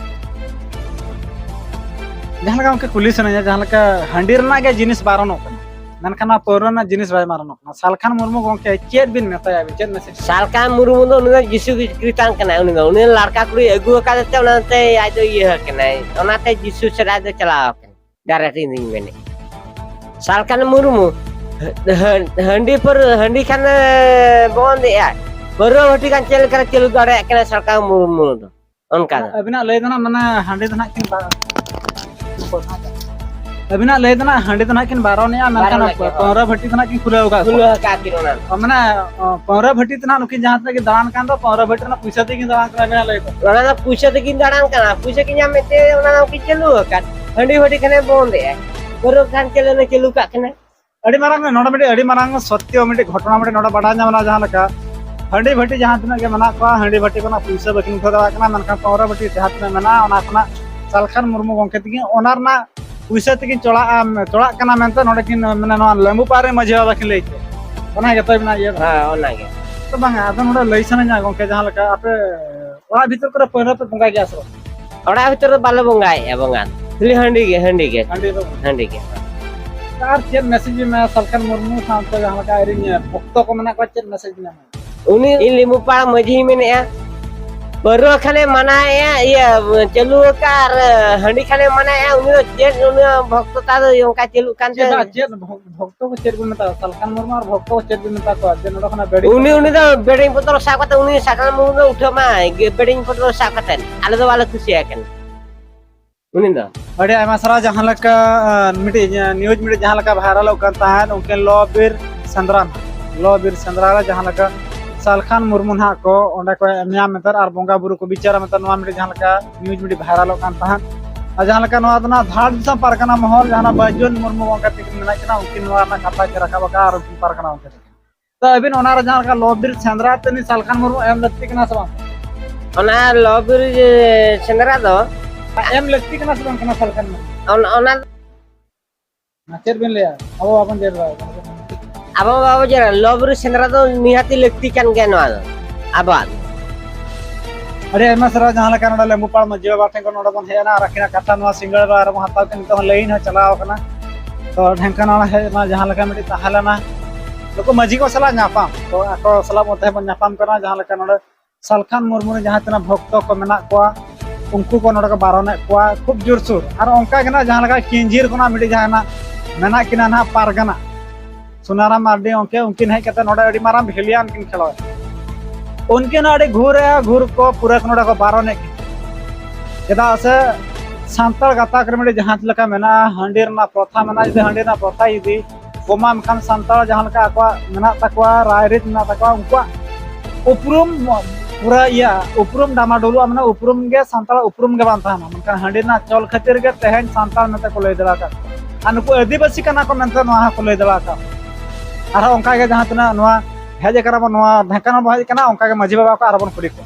ᱡᱟᱦᱟᱸ ᱞᱮᱠᱟ ᱜᱚᱢᱠᱮ ᱠᱩᱞᱤ ᱥᱟᱱᱟᱧᱟ, ᱡᱟᱦᱟᱸ ᱞᱮᱠᱟ ᱦᱟᱺᱰᱤ ᱨᱮᱱᱟᱜ ᱜᱮ ᱡᱤᱱᱤᱥ ᱵᱟᱨᱚᱱᱚᱜ ᱠᱟᱱᱟ, ᱢᱮᱱᱠᱷᱟᱱ ᱱᱚᱣᱟ ᱯᱟᱹᱣᱨᱟᱹ ᱨᱮᱱᱟᱜ ᱡᱤᱱᱤᱥ ᱵᱟᱭ ᱵᱟᱨᱚᱱᱚᱜ ᱠᱟᱱᱟ᱾ ᱥᱟᱞᱠᱷᱟᱱ ᱢᱩᱨᱢᱩ ᱜᱚᱢᱠᱮ ᱪᱮᱫ ᱵᱤᱱ ᱢᱮᱛᱟᱭᱟ, ᱟᱹᱵᱤᱱ ᱪᱮᱫ ᱢᱮᱥᱮᱡᱽ? ᱥᱟᱞᱠᱷᱟᱱ ᱢᱩᱨᱢᱩ ᱫᱚ ᱩᱱᱤ ᱫᱚ ᱡᱤᱥᱩ ᱠᱨᱤᱥᱴᱟᱱ ᱠᱟᱱᱟᱭ, ᱩᱱᱤ ᱫᱚ, ᱩᱱᱤ ᱞᱟᱲᱠᱟ ᱠᱩᱲᱤ ᱟᱹᱜᱩ ᱟᱠᱟᱫᱮ ᱛᱮ ᱚᱱᱟᱛᱮ ᱟᱡ ᱫᱚ ᱤᱭᱟᱹ ᱟᱠᱟᱱᱟᱭ, ᱚᱱᱟᱛᱮ ᱡᱤᱥᱩ ᱥᱮᱫ ᱟᱡ ᱫᱚ ᱪᱟᱞᱟᱣ ᱟᱠᱟᱱᱟᱭ᱾ ᱰᱟᱭᱨᱮᱠᱴ ᱤᱧ ᱫᱩᱧ ᱢᱮᱱᱮᱫ, ᱥᱟᱞᱠᱷᱟᱱ ᱢᱩᱨᱢᱩ ᱦᱟᱹ-, ᱦᱟᱹ-, ᱦᱟᱺᱰᱤ ᱯᱟᱹᱨ-, ᱦᱟᱺᱰᱤ ᱠᱷᱟᱱ ᱮ, ᱵᱚᱱᱫ ᱮᱫᱼᱟ, ᱯᱟᱹᱨᱣᱟᱹ ᱵᱷᱟᱹᱴᱤ ᱠᱷᱟᱱ ᱪᱮᱫ ᱞᱮᱠᱟᱨᱮ ᱪᱟᱹᱞᱩ ᱫᱟᱲᱮᱭᱟᱜ ᱠᱟᱱᱟ ᱥᱟᱞᱠᱷᱟᱱ ᱢᱩᱨᱢᱩ ᱫᱚ? ᱚᱱᱠᱟ ᱫᱚ᱾ ᱟᱹᱵᱤᱱᱟᱜ ᱞᱟᱹᱭ ᱫᱚ ᱱᱟᱜ ᱢᱟᱱᱮ ᱦᱟᱺᱰᱤ ᱫᱚ ᱱᱟᱜ ᱠᱤᱱ ᱵᱟ-, ᱟᱹᱵᱤᱱᱟᱜ ᱞᱟᱹᱭ ᱫᱚ ᱱᱟᱜ ᱦᱟᱺᱰᱤ ᱫᱚ ᱱᱟᱜ ᱠᱤᱱ ᱵᱟᱨᱚᱱᱮᱜᱼᱟ, ᱢᱮᱱᱠᱷᱟᱱ ᱵᱟᱨᱚᱱᱮᱜᱼᱟ, ᱦᱳᱭ᱾ ᱯᱟᱹᱣᱨᱟᱹ ᱵᱷᱟᱹᱴᱤ ᱫᱚ ᱱᱟᱜ ᱠᱤᱱ ᱠᱷᱩᱞᱟᱹᱣ ᱟᱠᱟᱫ ᱠᱚᱣᱟ᱾ ᱠᱷᱩᱞᱟᱹᱣ ᱟᱠᱟᱫ ᱠᱤᱱ ᱚᱱᱟ᱾ ᱚ, ᱢᱟᱱᱮ, ᱚ, ᱯᱟᱹᱣᱨᱟᱹ ᱵᱷᱟᱹᱴᱤ ᱫᱚ ᱱᱟᱜ ᱱᱩᱠᱤᱱ ᱡᱟᱦᱟᱸ ᱛᱤᱱᱟᱹᱜ ᱜᱮ ᱫᱟᱬᱟᱱ ᱠᱟᱱ ᱫᱚ, ᱯᱟᱹᱣᱨᱟᱹ ᱵᱷᱟᱹᱴᱤ ᱨᱮᱱᱟᱜ ᱯᱩᱭᱥᱟᱹ ᱛᱮᱜᱮ ᱫᱟᱬᱟᱱ ᱠᱟᱱᱟ, ᱟᱹᱵᱤᱱᱟᱜ ᱞᱟᱹᱭ ᱫᱚ᱾ ᱚᱱᱟ ᱫᱚ ᱯᱩᱭᱥᱟᱹ ᱛᱮᱠᱤᱱ ᱫᱟᱬᱟᱱ ᱠᱟᱱᱟ, ᱯᱩᱭᱥᱟᱹ ᱠᱤᱱ ᱧᱟᱢᱮᱫ ᱛᱮ ᱚᱱᱟ ᱫᱚ ᱠᱤᱱ ᱪᱟᱹᱞᱩ ᱟᱠᱟᱫ᱾ ᱦᱟᱺᱰᱤ ᱵᱷᱟᱹᱴᱤ ᱠᱷᱟᱱᱮ ᱵᱚᱱᱫᱮᱜᱼᱟ, ᱯᱟᱹᱣᱨᱟᱹ ᱠᱷᱟᱱ ᱪᱟᱹᱞᱩ, ᱪᱟᱹᱞᱩ ᱠᱟᱜ ᱠᱟᱱᱟ᱾ ᱟᱹᱰᱤ ᱢᱟᱨᱟᱝ ᱱᱚᱰᱮ ᱢᱤᱫᱴᱤᱡ ᱟᱹᱰᱤ ᱢᱟᱨᱟᱝ ᱥᱚᱛᱭᱚ ᱢᱤᱫᱴᱤᱡ ᱜᱷᱚᱴᱚᱱᱟ ᱢᱤᱫᱴᱤᱡ ᱱᱚᱰᱮ ᱵᱟᱰᱟᱭ ᱧᱟᱢ ᱮᱱᱟ, ᱡᱟᱦᱟᱸ ᱞᱮᱠᱟ ᱦᱟᱺᱰᱤ ᱵᱷᱟᱹᱴᱤ ᱡᱟᱦᱟᱸ ᱛᱤᱱᱟᱹᱜ ᱜᱮ ᱢᱮᱱᱟᱜ ᱠᱚᱣᱟ, ᱦᱟᱺᱰᱤ ᱵᱷᱟᱹᱴᱤ ᱠᱷᱚᱱᱟᱜ ᱯᱩᱭᱥᱟᱹ ᱵᱟᱹᱠᱤᱱ ᱩᱴᱷᱟᱹᱣ ᱫᱟᱲᱮᱭᱟᱜ ᱠᱟᱱᱟ, ᱢᱮᱱᱠᱷᱟᱱ ᱯᱟᱹᱣᱨᱟᱹ ᱵᱷᱟᱹᱴᱤ ᱡᱟᱦᱟᱸ ᱛᱤᱱᱟᱹᱜ ᱢᱮᱱᱟᱜᱼᱟ, ᱚᱱᱟ ᱠᱷᱚᱱᱟᱜ ᱥᱟᱞᱠᱷᱟᱱ ᱢᱩᱨᱢᱩ ᱜᱚᱢᱠᱮ ᱛᱟᱹᱠᱤᱱ ᱚᱱᱟ ᱨᱮᱱᱟᱜ ᱯᱩᱭᱥᱟᱹ ᱛᱮᱠᱤᱱ ᱪᱚᱲᱟᱜᱼᱟ, ᱪᱚᱲᱟᱜ ᱠᱟᱱᱟ ᱢᱮᱱᱛᱮ ᱱᱚᱰᱮ ᱠᱤᱱ, ᱢᱟᱱᱮ, ᱱᱚᱣᱟ ᱞᱮᱢᱵᱩ ᱯᱟᱲ ᱨᱮ ᱢᱟᱹᱡᱷᱤ ᱵᱟᱵᱟ ᱠᱤᱱ ᱞᱟᱹᱭ ᱠᱮᱫ᱾ ᱚᱱᱟ ᱜᱮᱛᱚ ᱢᱮᱱᱟᱜ ᱤᱭᱟᱹ ᱫᱚ᱾ ᱦᱮᱸ, ᱚᱱᱟᱜᱮ᱾ ᱛᱚ ᱵᱟᱝᱟ, ᱟᱫᱚ ᱱᱚᱰᱮ ᱞᱟᱹᱭ ᱥᱟᱱᱟᱧᱟ ᱜᱚᱢᱠᱮ, ᱡᱟᱦᱟᱸ ᱞᱮᱠᱟ ᱟᱯᱮ ᱚᱲᱟᱜ ᱵᱷᱤᱛᱤᱨ ᱠᱚᱨᱮ ᱯᱟᱹᱣᱨᱟᱹ ᱯᱮ ᱵᱚᱸᱜᱟᱭ ᱜᱮᱭᱟ ᱥᱮ ᱵᱟᱝ? ᱚᱲᱟᱜ ᱵᱷᱤᱛᱤᱨ ᱨᱮ ᱵᱟᱞᱮ ᱵᱚᱸᱜᱟᱭᱮᱫᱼᱟ ᱵᱚᱸᱜᱟ ᱫᱚ᱾ ᱠᱷᱟᱹᱞᱤ ᱦᱟᱺᱰᱤ ᱜᱮ, ᱦᱟᱺᱰᱤ ᱜᱮ᱾ ᱦᱟᱺᱰᱤ ᱫᱚ ᱵᱟᱝ᱾ ᱦᱟᱺᱰᱤ ᱜᱮ᱾ ᱟᱨ ᱪᱮᱫ ᱢᱮᱥᱮᱡᱽ ᱵᱤᱱ ᱮᱢᱟ ᱥᱟᱞᱠᱷᱟᱱ ᱢᱩᱨᱢᱩ ᱥᱟᱶᱛᱮ ᱡᱟᱦᱟᱸ ᱞᱮᱠᱟ ᱟᱡᱨᱮᱱ ᱵᱷᱚᱠᱛᱚ ᱠᱚ ᱢᱮᱱᱟᱜ ᱠᱚᱣᱟ, ᱪᱮᱫ ᱢᱮᱥᱮᱡᱽ ᱵᱤᱱ ᱮᱢᱟ? ᱩᱱᱤ ᱤᱧ ᱞᱤᱢᱩ ᱯᱟᱲ ᱢᱟᱹᱡᱷᱤᱭ ᱢᱮᱱᱮᱫᱼᱟ, ᱯᱟᱹᱨᱣᱟᱹ ᱠᱷᱟᱱᱮ ᱢᱟᱱᱟᱭᱮᱫᱼᱟ, ᱤᱭᱟᱹ, ᱪᱟᱹᱞᱩ ᱟᱠᱟᱫ, ᱟᱨ ᱦᱟᱺᱰᱤ ᱠᱷᱟᱱᱮ ᱢᱟᱱᱟᱭᱮᱫᱼᱟ, ᱩᱱᱤ ᱫᱚ ᱪᱮᱫ, ᱩᱱᱤ ᱵᱷᱚᱠᱛᱚᱛᱟ ᱫᱚ ᱚᱱᱠᱟ ᱪᱟᱹᱞᱩᱜ ᱠᱟᱱ ᱪᱮᱫ ᱛᱮ ᱵᱟ-, ᱪᱮᱫ ᱵᱷᱚ-, ᱵᱷᱚᱠᱛᱚ ᱠᱚ ᱪᱮᱫ ᱵᱚᱱ ᱢᱮᱛᱟᱣᱟ? ᱥᱟᱞᱠᱷᱟᱱ ᱢᱩᱨᱢᱩ ᱟᱨ ᱵᱷᱚᱠᱛᱚ ᱠᱚ ᱪᱮᱫ ᱵᱚᱱ ᱢᱮᱛᱟ ᱠᱚᱣᱟ? ᱡᱮ ᱱᱚᱰᱮ ᱠᱷᱚᱱᱟᱜ ᱵᱮᱰᱤ ᱩᱱᱤ, ᱩᱱᱤ ᱫᱚ ᱵᱮᱰᱤᱝ ᱯᱚᱛᱚᱨ ᱥᱟᱵ ᱠᱟᱛᱮ, ᱩᱱᱤ ᱥᱟᱞᱠᱷᱟᱱ ᱢᱩᱨᱢᱩ ᱫᱚ ᱩᱴᱷᱟᱹᱣ ᱢᱟᱭ, ᱜᱮ ᱵᱮᱰᱤᱝ ᱯᱚᱛᱚᱨ ᱥᱟᱵ ᱠᱟᱛᱮ᱾ ᱟᱞᱮ ᱫᱚ ᱵᱟᱞᱮ ᱠᱩᱥᱤᱭᱟᱭ ᱠᱟᱱᱟ ᱩᱱᱤ ᱫᱚ᱾ ᱟᱹᱰᱤ ᱟᱭᱢᱟ ᱥᱟᱨᱦᱟᱣ᱾ ᱡᱟᱦᱟᱸ ᱞᱮᱠᱟ, ᱟᱸ, ᱢᱤᱫᱴᱤᱡ, ᱟᱸ, ᱱᱤᱭᱩᱡᱽ ᱢᱤᱫᱴᱤᱡ ᱡᱟᱦᱟᱸ ᱞᱮᱠᱟ ᱵᱷᱟᱭᱨᱟᱞᱚᱜ ᱠᱟᱱ ᱛᱟᱦᱮᱸᱫ, ᱩᱱᱠᱤᱱ ᱞᱚ ᱵᱤᱨ ᱥᱮᱸᱫᱽᱨᱟ, ᱞᱚ ᱵᱤᱨ ᱥᱮᱸᱫᱽᱨᱟ ᱨᱮ ᱡᱟᱦᱟᱸ ᱞᱮᱠᱟ ᱥᱟᱞᱠᱷᱟᱱ ᱢᱩᱨᱢᱩ ᱱᱟᱦᱟᱜ ᱠᱚ ᱚᱸᱰᱮ ᱠᱚ ᱮᱢᱮᱭᱟ ᱢᱮᱱᱛᱮ ᱟᱨ ᱵᱚᱸᱜᱟ ᱵᱩᱨᱩ ᱠᱚ ᱵᱤᱪᱟᱹᱨᱟ ᱢᱮᱱᱛᱮ, ᱱᱚᱣᱟ ᱢᱤᱫᱴᱤᱡ ᱡᱟᱦᱟᱸ ᱞᱮᱠᱟ ᱱᱤᱭᱩᱡᱽ ᱢᱤᱫᱴᱤᱡ ᱵᱷᱟᱭᱨᱟᱞᱚᱜ ᱠᱟᱱ ᱛᱟᱦᱮᱸᱫ᱾ ᱟᱨ ᱡᱟᱦᱟᱸ ᱞᱮᱠᱟ ᱱᱚᱣᱟ ᱫᱚ ᱱᱟᱦᱟᱜ ᱫᱷᱟᱲ ᱫᱤᱥᱚᱢ ᱯᱟᱨᱜᱟᱱᱟ ᱢᱚᱦᱚᱞ, ᱡᱟᱦᱟᱸ ᱵᱟᱹᱡᱩᱱ ᱢᱩᱨᱢᱩ ᱜᱚᱢᱠᱮ ᱛᱤᱠᱤᱱ ᱢᱮᱱᱟᱜ ᱠᱤᱱᱟ, ᱩᱱᱠᱤᱱ ᱱᱚᱣᱟ ᱨᱮᱱᱟᱜ ᱠᱟᱛᱷᱟ ᱠᱤᱱ ᱨᱟᱠᱟᱵ ᱟᱠᱟᱫᱼᱟ ᱟᱨ ᱩᱱᱠᱤᱱ ᱯᱟᱨᱜᱟᱱᱟ ᱜᱚᱢᱠᱮ ᱛᱤᱠᱤᱱ᱾ ᱛᱚ ᱟᱹᱵᱤᱱ ᱚᱱᱟ ᱨᱮ ᱡᱟᱦᱟᱸ ᱞᱮᱠᱟ ᱞᱚ ᱵᱤᱨ ᱥᱮᱸᱫᱽᱨᱟ ᱛᱮ ᱩᱱᱤ ᱥᱟᱞᱠᱷᱟᱱ ᱢᱩᱨᱢᱩ ᱮᱢ ᱞᱟᱹᱠᱛᱤ ᱠᱟᱱᱟ ᱥᱮ ᱵᱟᱝ? ᱚᱱᱟ ᱞᱚ ᱵᱤᱨ ᱥᱮᱸᱫᱽᱨᱟ ᱫᱚ ᱮᱢ ᱞᱟᱹᱠᱛᱤ ᱠᱟᱱᱟ ᱥᱮ ᱵᱟᱝ ᱠᱟᱱᱟ ᱥᱟᱞᱠᱷᱟᱱ ᱢᱟ? ᱚᱱ- ᱚᱱᱟ ᱪᱮᱫ ᱵᱤᱱ ᱞᱟᱹᱭᱟ? ᱟᱵᱚ ᱵᱟᱵᱚᱱ ᱡᱮᱨ ᱵᱟᱲᱟᱭᱟ᱾ ᱟᱵᱚ ᱵᱟᱵᱚ ᱡᱮᱨᱟ, ᱞᱚ ᱵᱤᱨ ᱥᱮᱸᱫᱽᱨᱟ ᱫᱚ ᱱᱤᱦᱟᱹᱛᱤ ᱞᱟᱹᱠᱛᱤ ᱠᱟᱱ ᱜᱮᱭᱟ ᱱᱚᱣᱟ ᱫᱚ ᱟᱵᱚᱣᱟᱜ᱾ ᱟᱹᱰᱤ ᱟᱭᱢᱟ ᱥᱟᱨᱦᱟᱣ᱾ ᱡᱟᱦᱟᱸ ᱞᱮᱠᱟ ᱱᱚᱰᱮ ᱞᱮᱢᱵᱩ ᱯᱟᱲ ᱢᱟᱹᱡᱷᱤ ᱵᱟᱵᱟ ᱴᱷᱮᱱ ᱠᱷᱚᱱ ᱱᱚᱰᱮ ᱵᱚᱱ ᱦᱮᱡ ᱮᱱᱟ ᱟᱨ ᱟᱹᱠᱤᱱᱟᱜ ᱠᱟᱛᱷᱟ ᱱᱚᱣᱟ ᱥᱤᱸᱜᱟᱹᱲ ᱵᱮᱲᱟ ᱨᱮᱵᱚᱱ ᱦᱟᱛᱟᱣ ᱠᱮᱫ, ᱱᱤᱛᱚᱜ ᱞᱟᱹᱭᱤᱱ ᱦᱚᱸ ᱪᱟᱞᱟᱣ ᱟᱠᱟᱱᱟ᱾ ᱛᱚ ᱰᱷᱮᱝᱠᱟ ᱱᱚᱰᱮ ᱦᱮᱡ ᱮᱱᱟ, ᱡᱟᱦᱟᱸ ᱞᱮᱠᱟ ᱢᱤᱫᱴᱤᱡ ᱛᱟᱦᱮᱸ ᱞᱮᱱᱟ ᱱᱩᱠᱩ ᱢᱟᱹᱡᱷᱤ ᱠᱚ ᱥᱟᱞᱟᱜ ᱧᱟᱯᱟᱢ, ᱛᱚ ᱟᱠᱚ ᱥᱟᱞᱟᱜ ᱢᱚᱫᱽᱫᱷᱮ ᱵᱚᱱ ᱧᱟᱯᱟᱢ ᱠᱟᱱᱟ᱾ ᱡᱟᱦᱟᱸ ᱞᱮᱠᱟ ᱱᱚᱰᱮ ᱥᱟᱞᱠᱷᱟᱱ ᱢᱩᱨᱢᱩ ᱨᱮᱱ ᱡᱟᱦᱟᱸ ᱛᱤᱱᱟᱹᱜ ᱵᱷᱚᱠᱛᱚ ᱠᱚ ᱢᱮᱱᱟᱜ ᱠᱚᱣᱟ, ᱩᱱᱠᱩ ᱠᱚ ᱱᱚᱰᱮ ᱠᱚ ᱵᱟᱨᱚᱱᱮᱫ ᱠᱚᱣᱟ ᱠᱷᱩᱵ ᱡᱳᱨᱥᱳᱨ᱾ ᱟᱨ ᱚᱱᱠᱟ ᱜᱮ ᱱᱟᱜ ᱡᱟᱦᱟᱸ ᱞᱮᱠᱟ ᱠᱤᱧᱡᱷᱤᱨ ᱠᱷᱚᱱᱟᱜ ᱢᱤᱫᱴᱤᱡ ᱡᱟᱦᱟᱸ ᱱᱟᱜ ᱢᱮᱱᱟᱜ ᱠᱤᱱᱟ ᱱᱟᱦᱟᱜ ᱯᱟᱨᱜᱟᱱᱟ ᱥᱩᱱᱟᱨᱟᱢ ᱢᱟᱨᱰᱤ, ᱚᱱᱠᱮ ᱩᱱᱠᱤᱱ ᱦᱮᱡ ᱠᱟᱛᱮ ᱱᱚᱰᱮ ᱟᱹᱰᱤ ᱢᱟᱨᱟᱝ ᱵᱷᱤᱞᱤᱭᱟᱱ ᱠᱤᱱ ᱠᱷᱮᱞᱳᱰ᱾ ᱩᱱᱠᱤᱱ ᱦᱚᱸ ᱟᱹᱰᱤ ᱜᱷᱩᱨ ᱨᱮ ᱜᱷᱩᱨ ᱠᱚ ᱯᱩᱨᱟᱹ ᱠᱚ ᱱᱚᱰᱮ ᱠᱚ ᱵᱟᱨᱚᱱᱮᱫ ᱠᱤᱱᱟ᱾ ᱪᱮᱫᱟᱜ ᱥᱮ ᱥᱟᱱᱛᱟᱲ ᱜᱟᱛᱟᱠ ᱨᱮ ᱢᱤᱫᱴᱤᱡ ᱡᱟᱦᱟᱸ ᱞᱮᱠᱟ ᱢᱮᱱᱟᱜᱼᱟ, ᱦᱟᱺᱰᱤ ᱨᱮᱱᱟᱜ ᱯᱨᱚᱛᱷᱟ ᱢᱮᱱᱟᱜᱼᱟ, ᱡᱩᱫᱤ ᱦᱟᱺᱰᱤ ᱨᱮᱱᱟᱜ ᱯᱨᱚᱛᱷᱟ ᱡᱩᱫᱤ ᱠᱚᱢᱟ ᱮᱱᱠᱷᱟᱱ ᱥᱟᱱᱛᱟᱲ ᱡᱟᱦᱟᱸ ᱞᱮᱠᱟ ᱟᱠᱚᱣᱟᱜ ᱢᱮᱱᱟᱜ ᱛᱟᱠᱚᱣᱟ, ᱨᱟᱭᱨᱤᱛ ᱢᱮᱱᱟᱜ ᱛᱟᱠᱚᱣᱟ, ᱩᱱᱠᱩᱣᱟᱜ ᱩᱯᱨᱩᱢ ᱯᱩᱨᱟᱹ ᱤᱭᱟᱹ ᱩᱯᱨᱩᱢ ᱰᱟᱢᱟᱰᱳᱞᱚᱜᱼᱟ, ᱢᱟᱱᱮ ᱩᱯᱨᱩᱢ ᱜᱮ ᱥᱟᱱᱛᱟᱲᱟᱜ ᱩᱯᱨᱩᱢ ᱜᱮ ᱵᱟᱝ ᱛᱟᱦᱮᱱᱟ᱾ ᱢᱮᱱᱠᱷᱟᱱ ᱦᱟᱺᱰᱤ ᱨᱮᱱᱟᱜ ᱪᱚᱞ ᱠᱷᱟᱹᱛᱤᱨ ᱜᱮ ᱛᱮᱦᱮᱧ ᱥᱟᱱᱛᱟᱲ ᱢᱮᱱᱛᱮ ᱠᱚ ᱞᱟᱹᱭ ᱫᱟᱲᱮ ᱟᱠᱟᱫ ᱠᱚᱣᱟ᱾ ᱟᱨ ᱱᱩᱠᱩ ᱟᱹᱫᱤᱵᱟᱹᱥᱤ ᱠᱟᱱᱟ ᱠᱚ ᱢᱮᱱᱛᱮ ᱱᱚᱣᱟ ᱦᱚᱸᱠᱚ ᱞᱟᱹᱭ ᱫᱟᱲᱮ ᱟᱠᱟᱫ ᱠᱚᱣᱟ᱾ ᱟᱨᱦᱚᱸ ᱚᱱᱠᱟ ᱜᱮ ᱡᱟᱦᱟᱸ ᱛᱤᱱᱟᱹᱜ ᱱᱚᱣᱟ ᱦᱮᱡ ᱟᱠᱟᱱᱟ ᱵᱚᱱ, ᱱᱚᱣᱟ ᱰᱷᱮᱝᱠᱟᱱᱟᱞ ᱵᱚᱱ ᱦᱮᱡ ᱟᱠᱟᱱᱟ, ᱚᱱᱠᱟ ᱜᱮ ᱢᱟᱹᱡᱷᱤ ᱵᱟᱵᱟ ᱠᱚ ᱟᱨᱦᱚᱸ ᱵᱚᱱ ᱠᱩᱞᱤ ᱠᱚᱣᱟ᱾